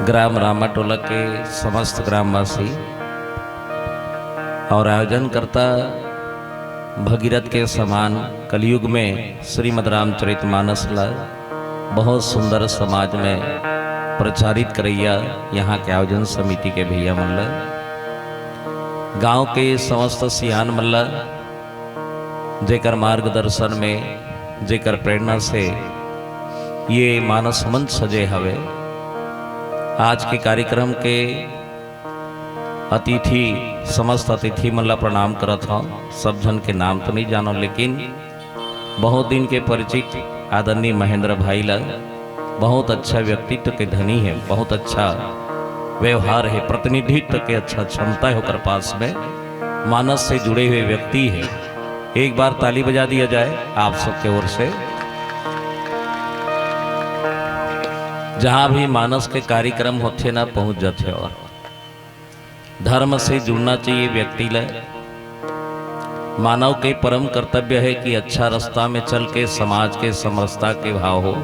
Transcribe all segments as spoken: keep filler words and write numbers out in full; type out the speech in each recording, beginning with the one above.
ग्राम रामाटोला के समस्त ग्रामवासी और आयोजनकर्ता भगीरथ के समान कलयुग में श्रीमद् रामचरितमानस ला बहुत सुंदर समाज में प्रचारित करैया यहाँ के आयोजन समिति के भैया मन ला, गांव के समस्त सियान मन ला, जेकर मार्गदर्शन में, जेकर प्रेरणा से ये मानस मंच सजे हवे। आज के कार्यक्रम के अतिथि, समस्त अतिथि मन ला प्रणाम करत हौं। सब झन के नाम तो नहीं जानो, लेकिन बहुत दिन के परिचित आदरणीय महेंद्र भाई ला, बहुत अच्छा व्यक्तित्व के धनी है, बहुत अच्छा व्यवहार है, प्रतिनिधित्व के अच्छा क्षमता है ओकर पास में, मानस से जुड़े हुए व्यक्ति है। एक बार ताली बजा दिया जाए आप सबके ओर से। जहाँ भी मानस के कार्यक्रम होथे ना, पहुँच जाथे। और धर्म से जुड़ना चाहिए व्यक्ति ल। मानव के परम कर्तव्य है कि अच्छा रास्ता में चल के समाज के समरसता के भाव हो,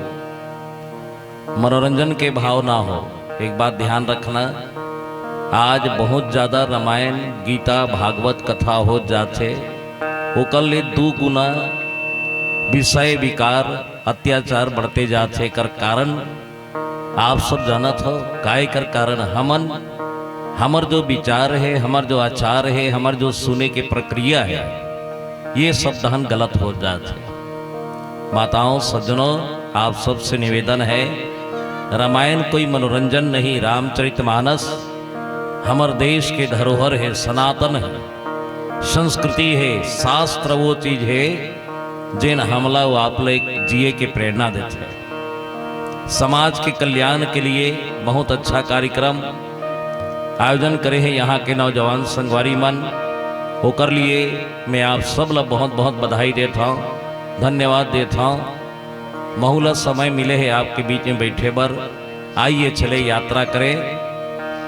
मनोरंजन के भाव ना हो। एक बात ध्यान रखना, आज बहुत ज्यादा रामायण, गीता, भागवत कथा हो जाथे, ओकर ले दू गुना विषय विकार, अत्याचार बढ़ते जाथे। एकर कारण आप सब जानत हो, काय कर कारण हमन, हमर जो विचार है, हमर जो आचार है, हमर जो सुने के प्रक्रिया है, ये सब दहन गलत हो जात है। माताओं, सज्जनों, आप सबसे निवेदन है, रामायण कोई मनोरंजन नहीं, रामचरितमानस हमर देश के धरोहर है, सनातन है, संस्कृति है, शास्त्र वो चीज है, जेन हमला वो आप ले जिए के प्रेरणा देथे। समाज के कल्याण के लिए बहुत अच्छा कार्यक्रम आयोजन करे हे यहाँ के नौजवान संगवारी मन, ओकर लिए मैं आप सब ला बहुत बहुत बधाई देत हौं, धन्यवाद देत हौं। महू ला समय मिले हे आपके बीच में बैठे बर, आइए चले यात्रा करें।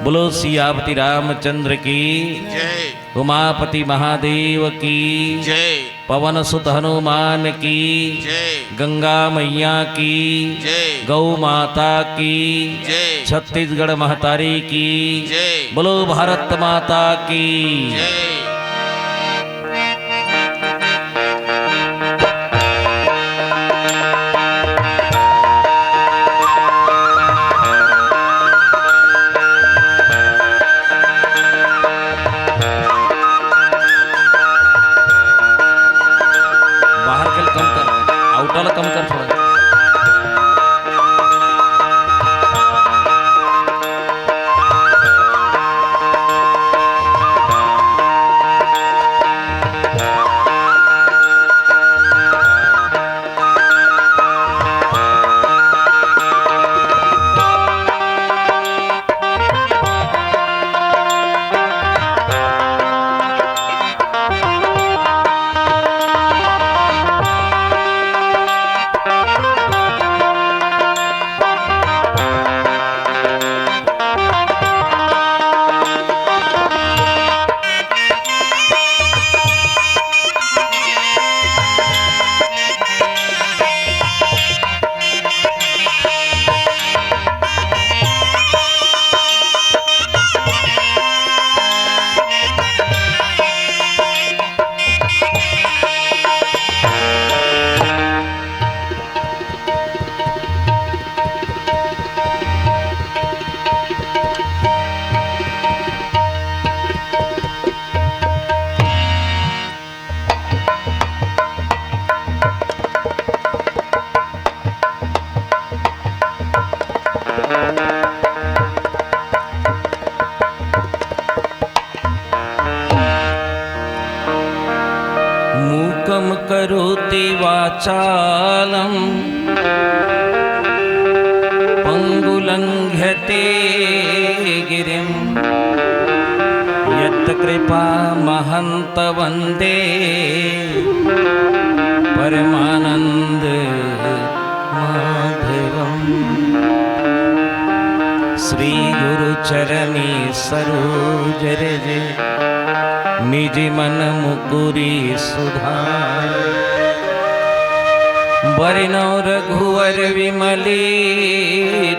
बोलो सियापति रामचंद्र की, जय। उमापति महादेव की, जय। पवन सुत हनुमान की, जय। गंगा मैया की, जय। गौ माता की, जय। छत्तीसगढ़ महतारी की, जय। बोलो भारत माता की, जय। बाहर के कम कर, आउटर कम कर थोड़ा। मूकं करोति वाचालं पङ्गुलङ्घ्यते गिरिं यत्कृपामहन्तं वन्दे परमानन्द माधवम्। श्री गुरु चरणी सरोज रज निज मन मुकुरी सुधार। बरनउँ रघुवर विमली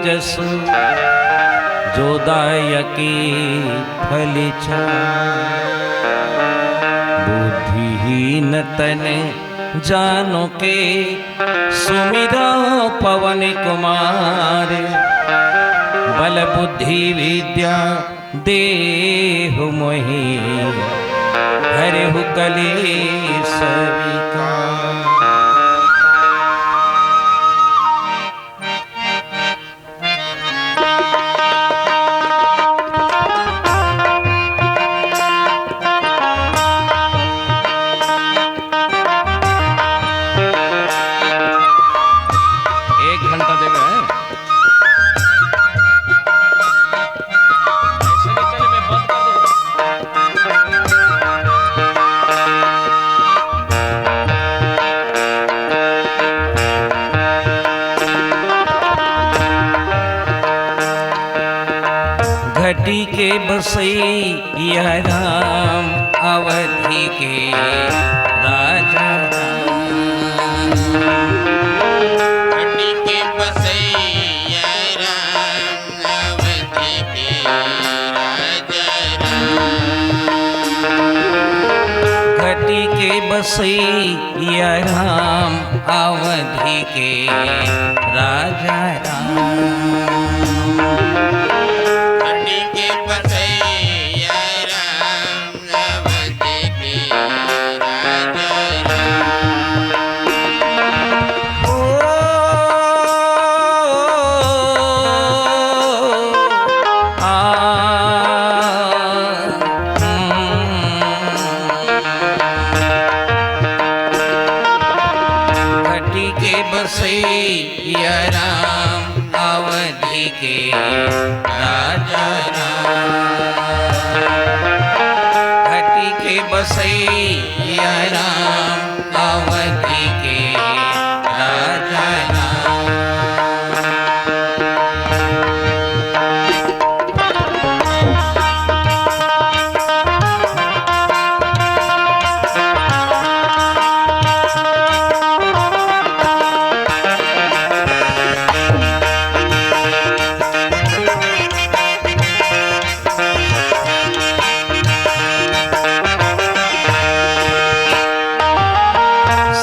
जसु जो दायकी फल चार। बुद्धिहीन तन जानो के सुमिरौ पवन कुमार। बल बुद्धि विद्या देहु मोहि हरहु कलेस विकार। एक घंटा देगा, हैं? ऐसे नहीं चले, मैं बंद कर दूंगा। घटी के बसैया राम, अवधी के राजा राम। घटी के बसैया राम, अवधी के राजा राम। घटी के बसैया राम, अवधी के राजा राम। घटी के बसैया राम, अवधी के राजा राम। ओ, आ, हम्म। घटी के बसैया राम, अवधी के राजा राम। घटी के बसैया राम, अवधी के राजा राम।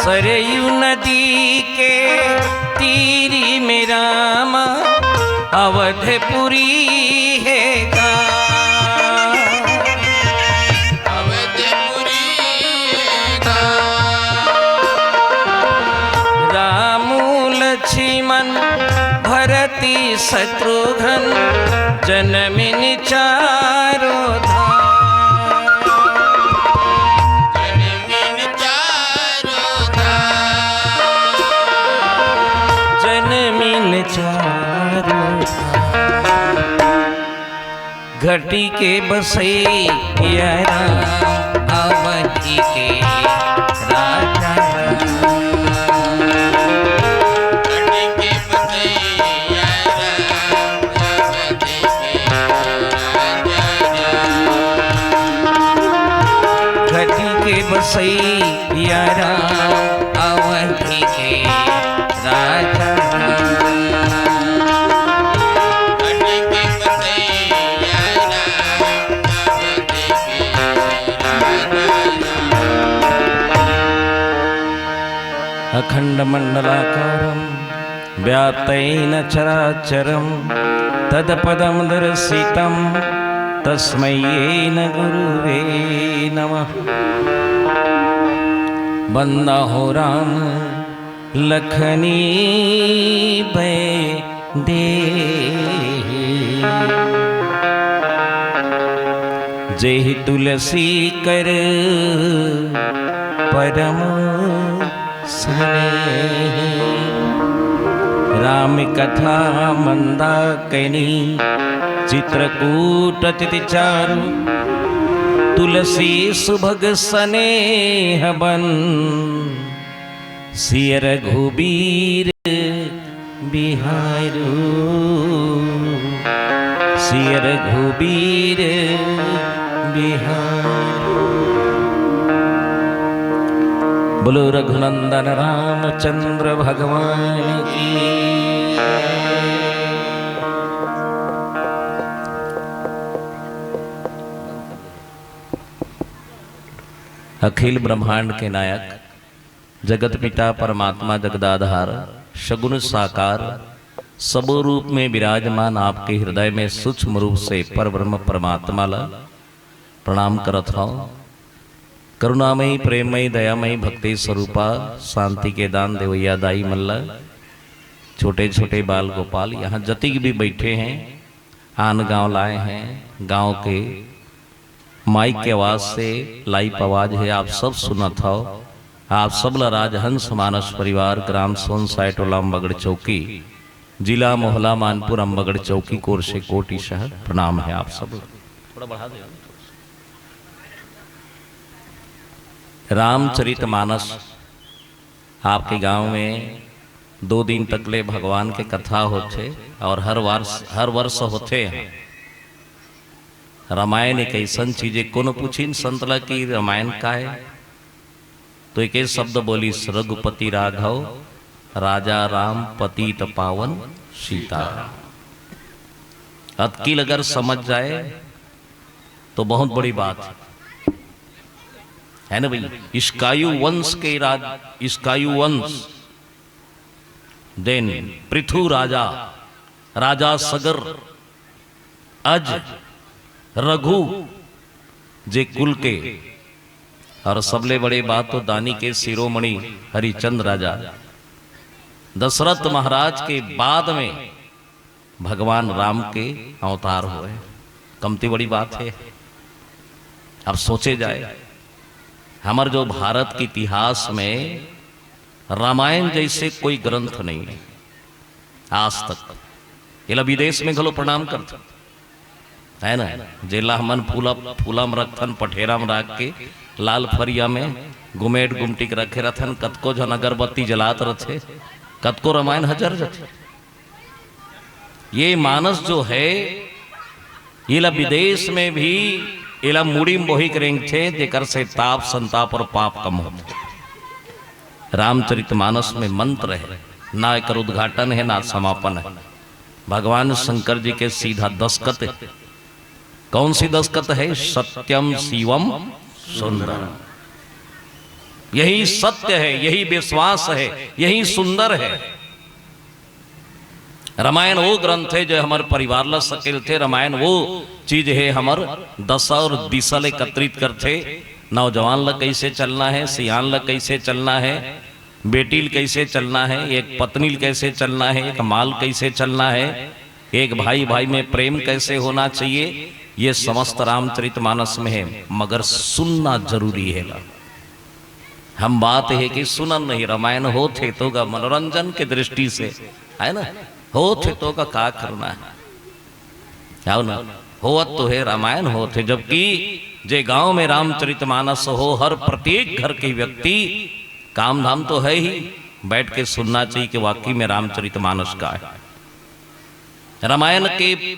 सरयू नदी के तीरी में राम अवधपुरी हे गा। अवधपुरी हे गा। रामू लक्ष्मण भरती शत्रुघ्न जनमिन चारो धाम। जनमिन चारो धाम। जनमिन चारो धाम। घटी के बसैया राम, अवधी के राजा राम। घटी के बसैया राम, अवधी के राजा राम। घटी के बसैया राम, अवधी के राजा राम। अखंडमंडलाकारं व्याप्तेन चराचरं तत्पदं दर्शितं तस्मै येन गुरुवे नमः। बंदा हो राम लखनी बैदेही, जेहि तुलसी कर परम स्नेही। राम कथा मंदाकिनी चित्रकूट अतिथि चारु, तुलसी सुभग स्नेह बन सिय रघुबीर बिहारू, सिय रघुबीर बिहारू। बोलो रघुनंदन रामचंद्र भगवान की। अखिल ब्रह्मांड के नायक, जगत पिता परमात्मा जगदाधार, सगुण साकार, सबो रूप में विराजमान आपके हृदय में सूक्ष्म रूप से परब्रह्म परमात्मा ला प्रणाम करत हौं। करुणामयी, प्रेममयी, दयामयी, भक्ति स्वरूपा, शांति के दान देवैया दाई मन ला, छोटे-छोटे बाल गोपाल, यहाँ जतिक भी बैठे हैं, आन गांव लाए हैं, गांव के माइक के आवाज से, लाइव आवाज है, आप सब सुनत हव। आप सब ला राजहंस मानस परिवार, ग्राम सोनसाय, टोला अम्बागढ़ चौकी, जिला मोहला मानपुर अम्बागढ़ चौकी, कोर से कोटिशः प्रणाम है आप सब ला। थोड़ा बढ़ा दे। रामचरित मानस आपके गांव में दो दिन तक ले भगवान के कथा होथे और हर वर्ष, हर वर्ष होथे। रामायण एक अइसन चीज हे, कोनो पूछिन संत ला कि रामायण का हे, तो एके शब्द बोलिस, रघुपति राघव राजा राम पतित पावन सीताराम। अतकी ल अगर समझ जाए तो बहुत बड़ी बात है, है ना भाई? इसकायु वंश के राज, इसकायु वंश, देन पृथु राजा, राजा सगर, अज, रघु, जे कुल के, और सबले बड़े बात तो दानी के शिरोमणि हरिचंद राजा, दशरथ महाराज के बाद में भगवान राम के अवतार होय। कमती बड़ी बात हे। अब सोचे जाए, हमर जो भारत के इतिहास में रामायण जैसे कोई ग्रंथ नहीं है आज तक। एला विदेश में घलो प्रणाम करथे, है ना? जेला हमन फूला, फूला म रखथन, पठेरा म राख के, लाल फरिया में गुमेट गुमटी के रखे रथन, कतको झन अगरबत्ती जलात रथे, कतको रामायण ह जर जथे। ये मानस जो है, एला विदेश में भी एला मुड़ी म बोही के रेंगथे, जेकर से ताप, संताप और पाप कम होथे। रामचरित मानस में मंत्र है, ना एकर उद्घाटन है, ना समापन है। भगवान शंकर जी के सीधा दस्तखत है। कौन सी दस्तखत है? सत्यम शिवम सुंदरम। यही सत्य है, यही विश्वास है, यही सुंदर है। रामायण वो ग्रंथ है जो हमर परिवार ला सकेलथे। रामायण वो चीज है हमर दशा और दिशा ले एकत्रित करथे। नौजवान ला कैसे चलना है, सियान ला कैसे चलना है, बेटी ल कैसे चलना है, एक पत्नी ल कैसे चलना है, एक माँ ल कैसे चलना है, एक भाई भाई में प्रेम कैसे होना चाहिए, ये समस्त रामचरित मानस में है। मगर सुनना जरूरी है ना। हम बात है कि सुनन नहीं, रामायण होथे तो का मनोरंजन के दृष्टि से, है ना, होथे तो का का करना है, आओ ना, होवत तो है, रामायण होथे। जबकि जे गांव में रामचरित मानस हो, हर प्रत्येक घर के व्यक्ति, काम धाम तो है ही, बैठ के सुनना चाहिए कि वाकई में रामचरित मानस का है। रामायण के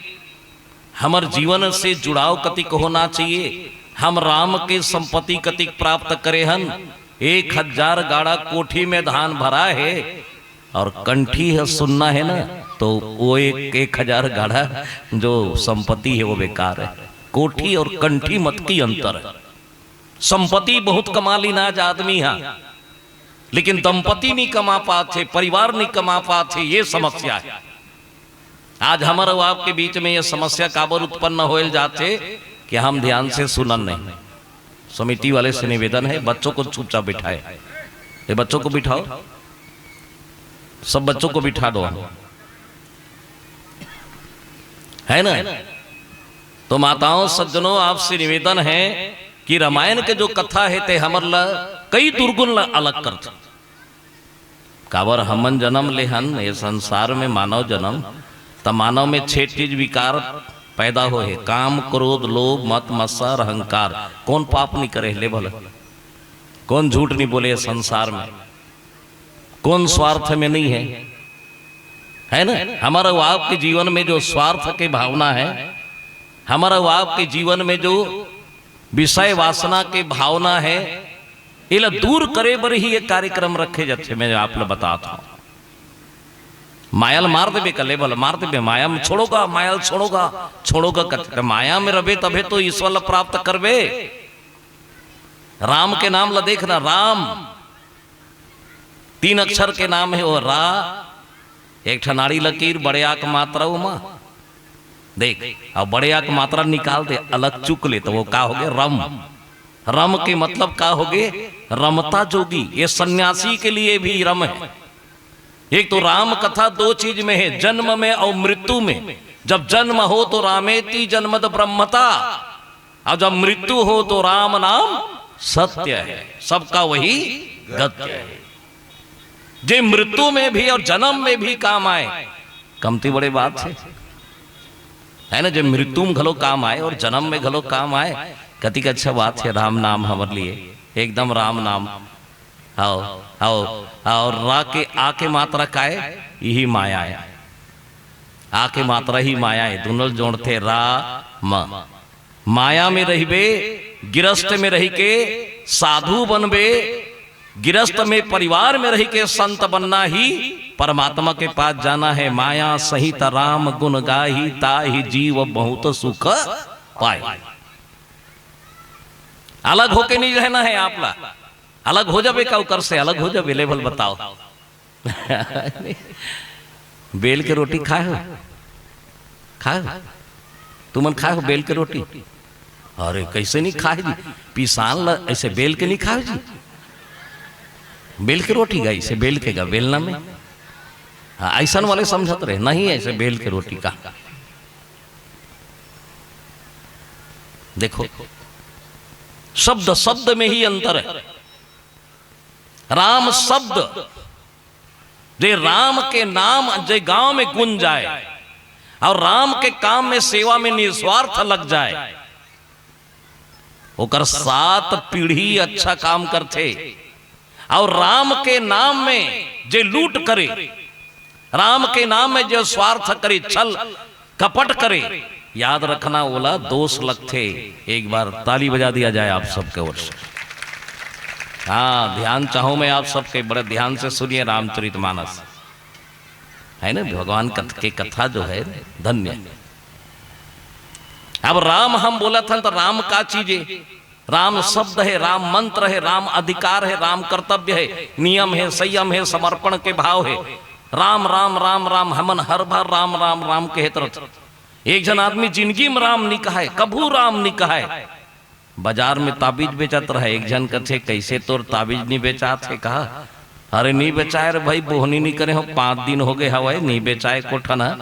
हमर जीवन से जुड़ाव कतिक होना चाहिए, हम राम के संपत्ति कतिक प्राप्त करे हन। एक हजार गाड़ा कोठी में धान भरा है और कंठी ह सुन्ना है ना, तो वो एक, एक हजार गाड़ा जो संपत्ति है वो बेकार है। कोठी और कंठी म अतकी अंतर है। संपत्ति बहुत कमा लीन आज आदमी ह, लेकिन दंपति नहीं कमा पात हे, परिवार नहीं कमा पात हे, ये समस्या है। आज हमर अउ आपके बीच में ये समस्या काबर उत्पन्न होयल जाथे कि हम ध्यान से सुनन नहीं। समिति वाले से निवेदन है, बच्चों को चुपचाप बिठाए। ये बच्चों को बिठाओ, सब बच्चों को बिठा दो, है ना? तो माताओं, सज्जनों, आपसे निवेदन है कि रामायण के जो कथा है, ते हमर ला कई दुर्गुण ला अलग करथे। काबर हमन जन्म ले हन ये संसार में, मानव जन्म, त मानव में छह चीज विकार पैदा होए हे, काम, क्रोध, लोभ, मद, मत्सर, अहंकार। कौन पाप नहीं करे ले भला? कौन झूठ नहीं बोले ये संसार में? कौन स्वार्थ में नहीं है? है ना? हमर अउ आपके जीवन में जो स्वार्थ के भावना है, हमर अउ आपके जीवन में जो विषय वासना के भावना है, एला दूर करे बर ही ये कार्यक्रम रखे जाथे। मैं आप ला बतात हूँ, माया ल मार देबे, कले बल मार देबे, माया में छोड़ोगा, माया ल छोड़ोगा, छोड़ोगा कथे, त माया में रबे तभे तो ईश्वर ला प्राप्त करबे। राम के नाम ला देखना, राम तीन अक्षर के नाम हे, वो रा, एक ठन आड़ी लकीर, बड़े आ के मात्रा ओमा, देख, अउ बड़े आ के मात्रा निकाल दे, अलग चुक ले, त वो का होगे? रम। रम के मतलब का होगे? रमता जोगी। ये सन्यासी के लिए भी रम हे। एक तो राम कथा दो चीज में हे, जन्म में अउ मृत्यु में। जब जन्म हो तो रामेति जन्मद ब्रह्मता, अउ जब मृत्यु हो तो राम नाम सत्य हे, सबका वही गत्य हे। जे मृत्यु में भी अउ जन्म में भी काम आय, कमती बड़े बात हे, हे ना? जे मृत्यु में घलो काम आय अउ जन्म में घलो काम आय, कतिक अच्छा बात हे राम नाम हमर लिए, एकदम राम नाम। हव, हव, अउ रा के, आ के मात्रा काय? इही माया हे। आ के मात्रा ही माया हे, दूनों ल जोड़थे रा म। माया में रहिबे, गिरस्त में रहि के साधु बनबे, गिरस्त में, परिवार में रहि के संत बनना ही परमात्मा के पास जाना हे। माया सहित राम गुण गाही, ताहि जीव बहुत सुख पाए। अलग होके नहीं रहना हे आप ला। अलग हो जाबे का ओकर से? अलग हो जाबे, ले भल बताओ। बेल के रोटी खाए हो? खाए हो? तुमन खाए हो बेल के रोटी? अरे, कैसे नहीं खाए जी? पिसान ला ऐसे बेल के नहीं खाए जी? बेल के रोटी गा, ऐसे बेल के गा, बेलना में। हाँ, ऐसन वाले समझत रहे, नहीं, ऐसे बेल के रोटी का। देखो, शब्द शब्द में ही अंतर हे। राम शब्द, जे राम के नाम जे गांव में गूंज जाय अउ राम के काम में, सेवा में निस्वार्थ लग जाय, ओकर सात पीढ़ी अच्छा काम करथे। अउ राम के नाम में जे लूट करे, राम के नाम में जे स्वार्थ करे, छल कपट करे, याद रखना, ओला दोष लगथे। एक बार ताली बजा दिया जाए आप सबके ओर से। हाँ, ध्यान चाहूं मैं आप सबके, बड़े ध्यान से सुनिए रामचरितमानस, हे ना, भगवान कथ-, के कथा जो हे, धन्य। अब राम हम बोलत हन, त राम का चीज हे? राम शब्द हे, राम मंत्र हे, राम अधिकार हे, राम कर्तव्य हे, नियम हे, संयम हे, समर्पण के भाव हे। राम, राम, राम, राम, हमन हर बार राम, राम, राम कहत रथन। एक झन आदमी जिनगी में राम नी कहय, कभू राम नी कहय। बाजार में ताबीज बेचत रहय, एक झन कथे, "कइसे तोर ताबीज नी बेचात हे?" कहा, "अरे नी बेचाय रे भाई, बोहनी नी करे हों, पाँच दिन होगे हवय, नी बेचाय एको ठन ह।"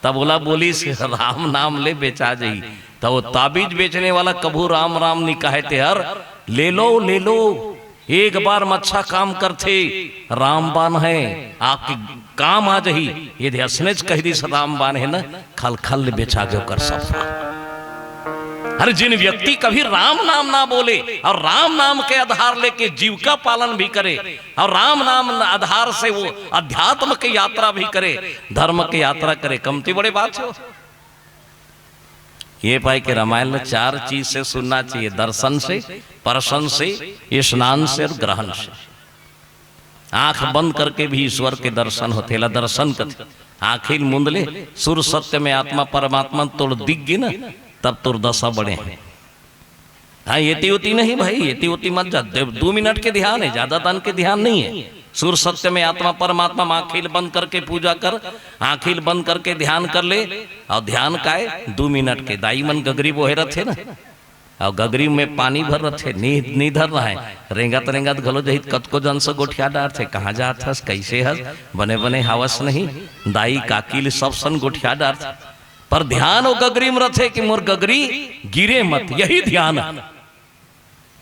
तब ओला बोलिस, "राम नाम ले, बेचा जही।" तब वो ताबीज बेचने वाला कभू राम राम नी कहय, ते हर, "ले लो, ले लो, एक बार म अच्छा काम करथे, रामबान हे, आपके काम आ जही।" यदि असनेच कहि दिस रामबान हे न, खल खल ले बेचा गे ओकर सब। अरे, जिन व्यक्ति कभी राम नाम ना बोले अउ राम नाम के आधार लेके जीविका पालन भी करे अउ राम नाम आधार से वो अध्यात्म के यात्रा भी करे, धर्म के यात्रा करे, कमती बड़े बात हे। ये पाय के रामायण ल चार चीज से सुनना चाहिए, दर्शन से, परसन से, स्नान से अउ ग्रहण से। आंख बंद करके भी ईश्वर के दर्शन होथे, एला दर्शन कथे। आंखी ल मूंद ले, सुर सत्य में आत्मा परमात्मा तोर दिख गे न, तब तोर दशा बड़े हे। हाँ, एती ओती नहीं भाई, एती ओती मत जा। दे-, दू मिनट के ध्यान हे, ज्यादा दन के ध्यान नहीं हे। सुर सत्य में आत्मा परमात्मा म आंखी ल बंद करके पूजा कर, आंखी ल बंद करके ध्यान कर ले। अउ ध्यान काय, दू मिनट के। दाई मन गगरी बोहे रथे न, अउ गगरी में पानी भर रथे, नी, नी धरना हे। रेंगत रेंगत घलो जही त कतको जन से गोठिया डारथे, "कहाँ जात हस, कइसे हस, बने बने हावस नहीं?" दाई काकी ले सब सन गोठिया डारथे। पर ध्यान ओ गगरी में रथे कि मोर गगरी गिरे मत, यही ध्यान हे।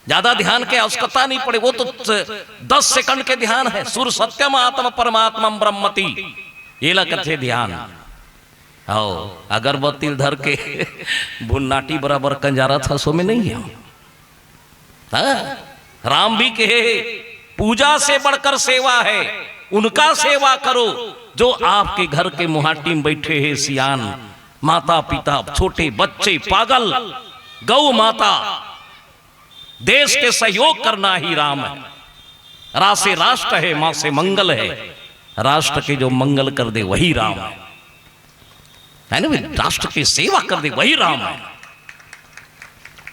ज्यादा ध्यान के आवश्यकता नहीं पड़े, वो तो दस सेकंड के ध्यान हे। सुर सत्यम आत्म परमात्मम ब्रह्मति, एला कथे ध्यान। हव, अगरबत्ती धर के भुन्नाटी बराबर कंजारत हस, ओमे नहीं हे। हाँ? राम भी कहे हे, "पूजा से बढ़कर सेवा है, उनका सेवा करो जो आपके घर के मुहाटी में बैठे हैं, सियान, माता पिता, छोटे बच्चे, पागल, गौ माता।" देश के सहयोग करना ही राम है। रा से राष्ट्र है, माँ से मंगल है। राष्ट्र के जो मंगल कर दे, वही राम है। है ना भाई? राष्ट्र की सेवा कर दे, वही राम है।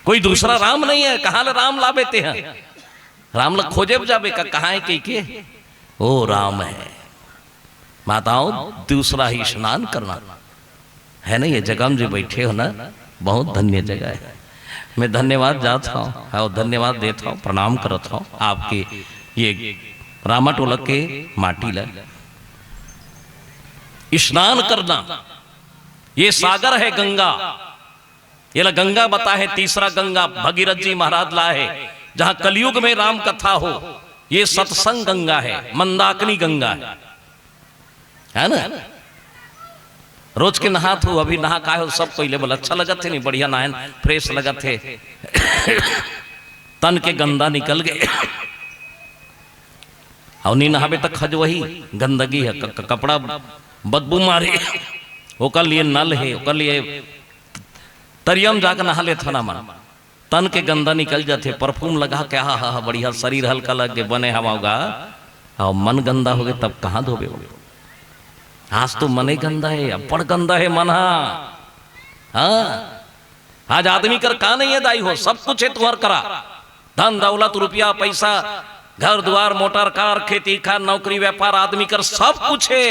कोई दूसरा राम नहीं है, कहाँ ले राम लाबे तेहा? राम ला खोजे जाबे का, कहाँ है कहिके? ओ राम है। माताओं, दूसरा ही स्नान करना है ना, ये जगह में जो बैठे हो ना, बहुत धन्य जगह है। मैं धन्यवाद जात हूँ और धन्यवाद देत हूँ, प्रणाम करत हूँ आपके ये रामाटोला के माटी ला। स्नान करना, ये सागर है गंगा, ये ला गंगा बता है, तीसरा गंगा भगीरथ जी महाराज ला है, जहाँ कलयुग में राम कथा हो। ये सत्संग गंगा है, मंदाकिनी गंगा है, है ना? रोज के नहात हो, अभी नहा का हो, सब कोई ले बोला अच्छा लगत है, नहीं बढ़िया नहायन, फ्रेश लगत है। तन के गंदा निकल गए। और नहीं नहाबे तक खज वही गंदगी है, क-, क-, कपड़ा बदबू मारे, ओकर लिए नल है, ओकर लिए तरियम जाके नहा लेथन हमन। तन के गंदा निकल जाथे, परफ्यूम लगा के, हा, हा, हा, बढ़िया, शरीर हल्का लग के बने हवा होगा, और मन गंदा हो गए, तब कहाँ धोबे हो? आज तो मने गंदा है, अब्बड़ गंदा है मन हा। हाँ, आज आदमी कर का नहीं है दाई हो, सब कुछ है तुहर करा, धन दौलत, रुपया पैसा, घर द्वार, मोटर कार, खेती खार, नौकरी व्यापार, आदमी कर सब कुछ है,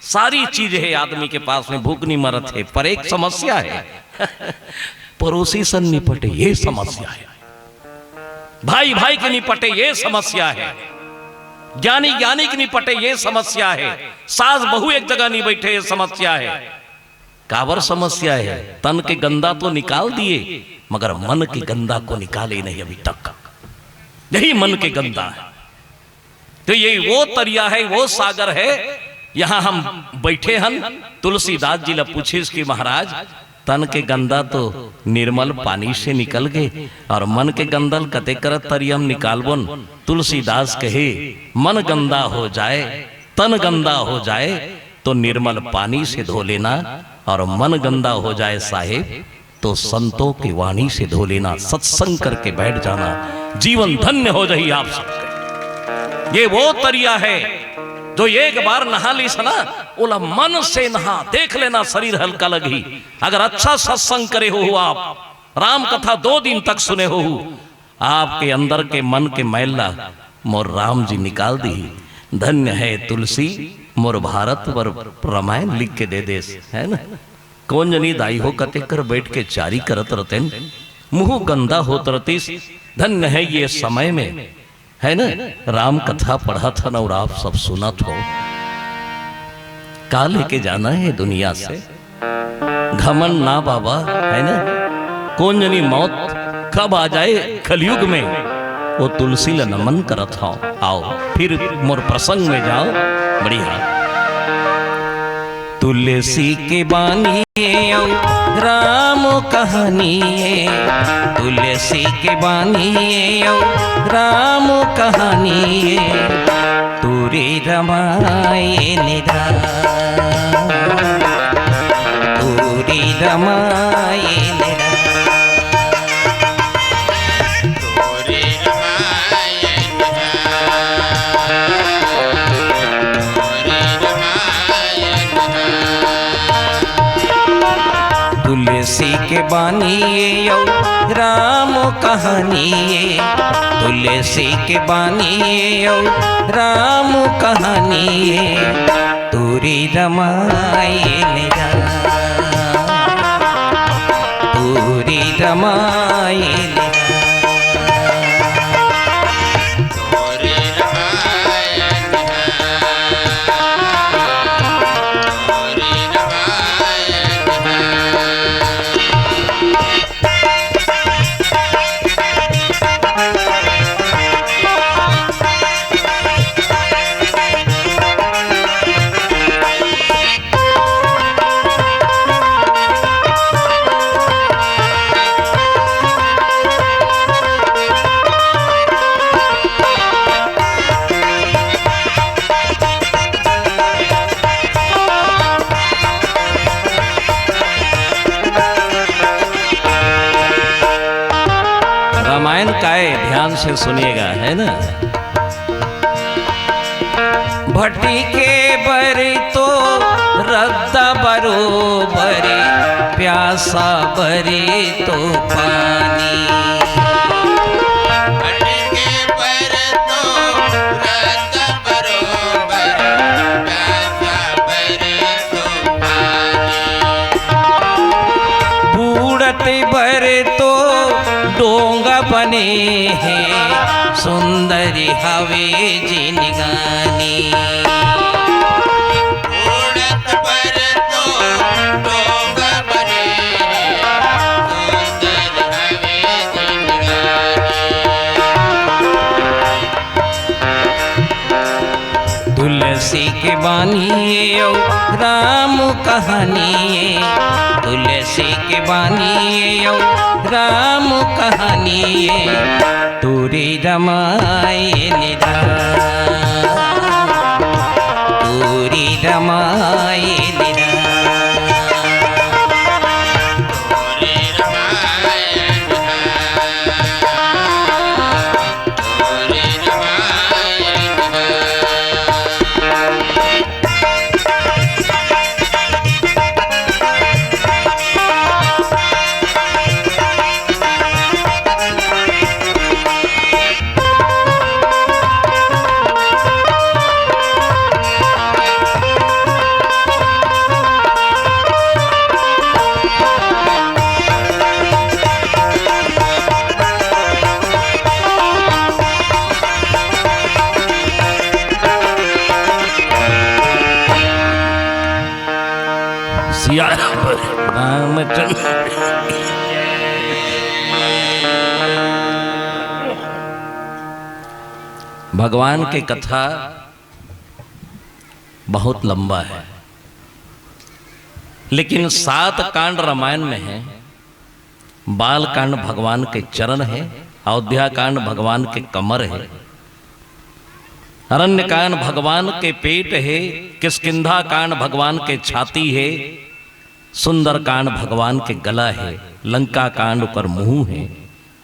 सारी चीज है आदमी के पास में, भूख नहीं मरत है, पर एक समस्या है। पड़ोसी सन निपटे, ये समस्या है। भाई भाई के निपटे, ये समस्या है। ज्ञानी ज्ञानी के निपटे, ये समस्या है। सास बहू एक जगह नहीं बैठे, ये समस्या है। काबर समस्या है? तन के गंदा तो निकाल दिए, मगर मन के गंदा को निकाले नहीं अभी तक। यही मन के गंदा है। तो ये वो तरिया है, वो सागर है, यहाँ हम बैठे हन। तुलसीदास जी ला पूछिस कि महाराज, तन के गंदा तो निर्मल पानी से निकल गए, और मन के गंदा ल कते करत तरिया म निकालबोन? तुलसीदास कहे, मन गंदा हो जाए, तन गंदा हो जाए, तो निर्मल पानी से धो लेना, और मन गंदा हो जाए साहेब, तो संतों की वाणी से धो लेना, सत्संग करके बैठ जाना, जीवन धन्य हो जाही आप सबके। ये वो तरिया है, जो एक बार नहा लीस ना, ओला मन से नहा, देख लेना, शरीर हल्का लगही। अगर अच्छा सत्संग करे हो आप, राम कथा दो दिन तक सुने हो, आपके अंदर के मन के मैल ला मोर राम जी निकाल दिही। धन्य है तुलसी, मोर भारत बर रामायण लिख के दे देस, है ना? कोन जनी दाई हो कते कर बैठ के चारी करत रतेन, मुंह गंदा होत रतिस। धन्य है ये समय में, है ना, राम कथा पढ़त हन और आप सब सुनत हो। का लेके जाना है दुनिया से? घमंड ना बाबा, है ना? कोन जनी मौत कब आ जाए कलयुग में, वो तुलसी ल नमन करत हव। आओ, फिर मोर प्रसंग में जाओ। बढ़िया। तुलसी के बानी ये अउ राम कहानी ये, तुलसी के बानी ये अउ राम कहानी ये। तोरे रमायन रा, तोरे रमायन रा। तोरे रमायन रा, तोरे रमायन रा। तुलसी के बानी ये अउ राम कहानी ये, तुलसी के बानी ये अउ राम कहानी ये। तोरे रमायन रा, तोरे रमायन रा। रामायण का है, ध्यान से सुनिएगा, है ना? भट्टी के बरी तो रद्दा बरोबरी, प्यासा बरे तो पानी। भटके पर तो रस बरोबर, प्यासा बरे तो पानी। बूड़त बर तो डोंगा बने हे, सुंदरी हवे जिनगानी। बूड़त बर तो डोंगा बने हे, सुंदरी हवे जिनगानी। तुलसी के बानी अउ राम कहानी, तुलसी के बानी अउ राम कहानी, तोरे रमायन राम, तोरे रमायन राम। सिया रामचंद्र। भगवान के कथा बहुत लंबा है, लेकिन सात कांड रामायण में है। बाल कांड भगवान के चरण है, अयोध्या कांड भगवान के कमर है, अरण्य कांड भगवान के पेट है, किष्किंधा कांड भगवान के छाती है, सुंदर कांड भगवान के गला है, लंका कांड ओकर मुंह है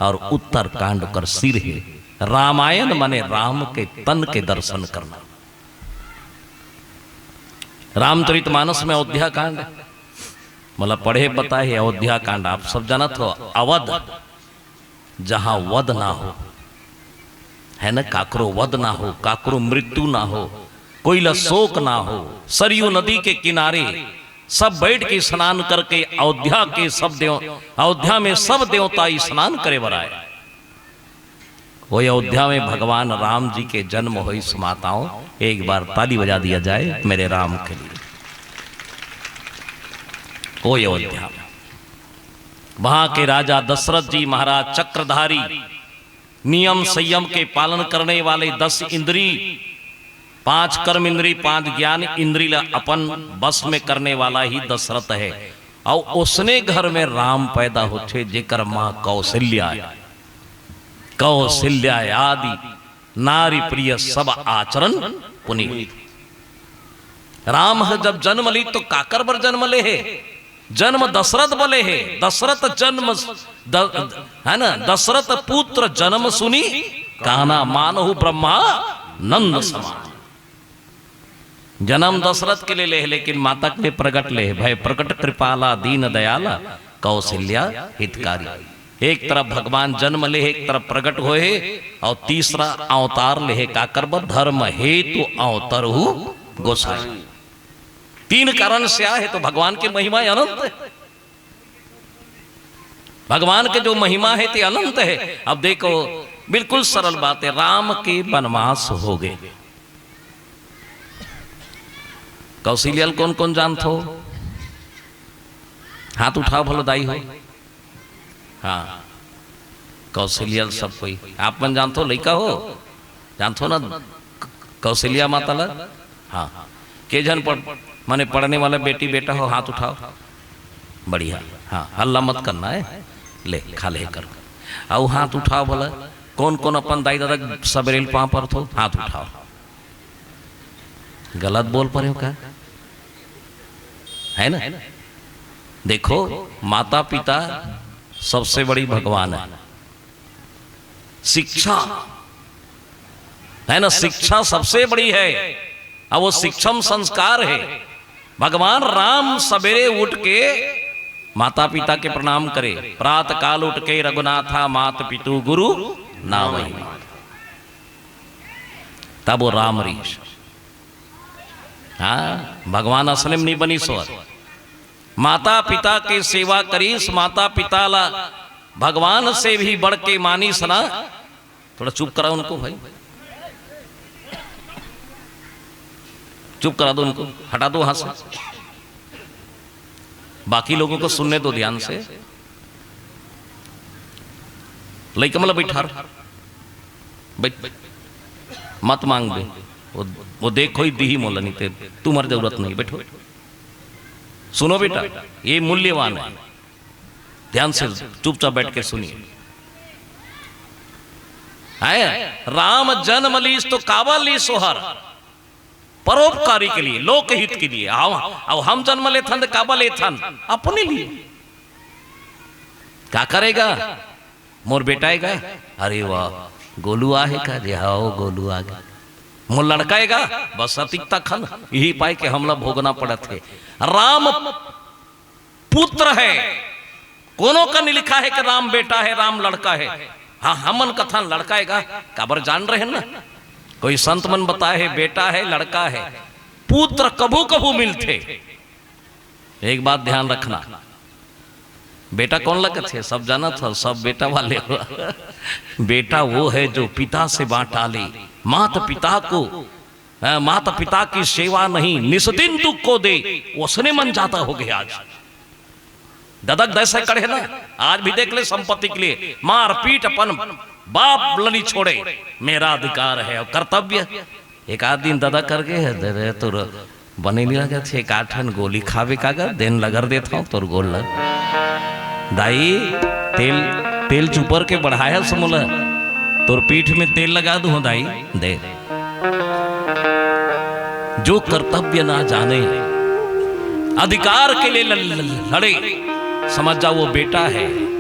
और उत्तर कांड ओकर सिर है। रामायण माने राम के तन के दर्शन करना। रामचरित मानस में अयोध्या कांड, मतलब पढ़े पता है अयोध्या कांड, आप सब जानत हो, अवध, जहां वध ना हो, है ना, काकरो वध ना हो, काकरो मृत्यु ना हो, कोई ला शोक ना हो, सरयू नदी के किनारे सब बैठ के स्नान करके अयोध्या के सब देव-, अयोध्या में सब देवता स्नान करे बर आए। वो अयोध्या में भगवान राम जी के जन्म होइस माताओं, एक बार ताली बजा दिया जाए मेरे राम के लिए। वो अयोध्या में वहां के राजा दशरथ जी महाराज चक्रधारी, नियम संयम के पालन करने वाले, दस इंद्री, पांच कर्म इंद्री, पांच ज्ञान इंद्री ला अपन बस में करने वाला ही दशरथ है। और उसने घर में राम पैदा होथे, जेकर मां कौशल्या है। कौशल्या आदि नारी प्रिय सब आचरण पुनीत। राम ह जब जन्म ली तो काकर बर जन्म ले हे? जन्म दशरथ बर ले हे। दशरथ जन्म द-, है ना, दशरथ पुत्र जन्म सुनी काना मानहु ब्रह्मा नंद समान। जन्म दशरथ के लिए ले हे, लेकिन माता के लिए प्रगट ले हे। भय प्रगट कृपाला दीन दयाला कौशल्या हितकारी। एक तरफ भगवान जन्म ले हे, एक तरफ प्रगट होए हे, और तीसरा अवतार ले हे। काकर बर? धर्म हेतु अवतरहु गोसाई। तीन कारण से आए हे, तो भगवान के महिमा अनंत है। भगवान के जो महिमा है, ते अनंत है। अब देखो, बिल्कुल सरल बात है, राम के वनवास हो गए। कौशल्या ल कोन कोन जानथो? हाथ उठाओ भलो दाई हो। हाँ, कौशल्या ल सब कोई। आप मन जानथो, लइका हो, जानथो ना कौशल्या माता ला? हाँ, के झन पढ़, माने पढ़ने वाला बेटी बेटा हो, हाथ उठाओ। बढ़िया, हाँ, हल्ला मत करना है, ले खा ले कर। अउ हाथ उठाओ भला, कोन कोन अपन दाई ददा सबेरे ले पाँव परथो, हाथ उठाओ। गलत बोल परे हो का? है ना? देखो, माता पिता सबसे बड़ी भगवान है। शिक्षा, है ना, शिक्षा सबसे बड़ी है। अब वो शिक्षम संस्कार है। भगवान राम सवेरे उठ के माता पिता के प्रणाम करे, प्रात काल उठ के रघुनाथा मात पितु गुरु नावहि माथा। तब वो राम रीस। हाँ, भगवान असने में नहीं बनी सोहर। माता पिता के सेवा करीस, माता पिता ला भगवान से भी बढ़ के मानीस ना। थोड़ा चुप करा उनको भाई, चुप करा दो उनको, हटा दो वहां से। बाकी लोगों को सुनने दो ध्यान से। लइका मला बैठा रह, बैठ, मत मांग दे। वो, वो देखो ही दी ही मोला, नहीं ते तुम्हारी जरूरत नहीं। बैठो, सुनो बेटा, ये मूल्यवान है। ध्यान से चुपचाप बैठ के सुनिए। है, राम जन्म लीस तो काबर लीस सोहर? परोपकारी के लिए, लोकहित के लिए। अब, अब हम जन्म लेथन तो काबर लेथन? अपने लिए। का करेगा? मोर बेटा आएगा? अरे वाह, गोलू आहे का? जे हाँ, गोलू आ गया। मोर लड़का आएगा? बस अतिकता खन, यही पाए कि हमला भोगना पड़त है। राम पुत्र है, कोनो का नहीं लिखा है कि राम बेटा है, राम लड़का है। हाँ, हमन कथन लड़का आएगा, काबर जान रहे ना, कोई संत मन बताए है, बेटा है, लड़का है, पुत्र कभू कभू मिलथे। एक बात ध्यान रखना, बेटा कौन लगत है, सब जानत हो, सब बेटा वाले हो। बेटा वो है जो पिता से बांटा ले, मात पिता को, अ, माता पिता की सेवा नहीं, निस दिन दुख को दे, वो असने मन जाता हो गया आज। ददक दैसे कड़े ना, आज भी देख ले, संपत्ति के लिए मारपीट अपन बाप ल नी छोड़े, मेरा अधिकार है और कर्तव्य। एक आध दिन ददा कर गे हे, दे दे तोर बने नहीं लगे थे, एक आध ठन गोली खावे का गा, देन लगर देत हूँ तोर गोल लग। दाई, तेल, तेल चुपर के बढ़ाया समोला, तोर पीठ में तेल लगा दूँ दाई, दे। जो कर्तव्य ना जाने, अधिकार के लिए ल-, ल-, लड़े, समझ जाओ वो बेटा है।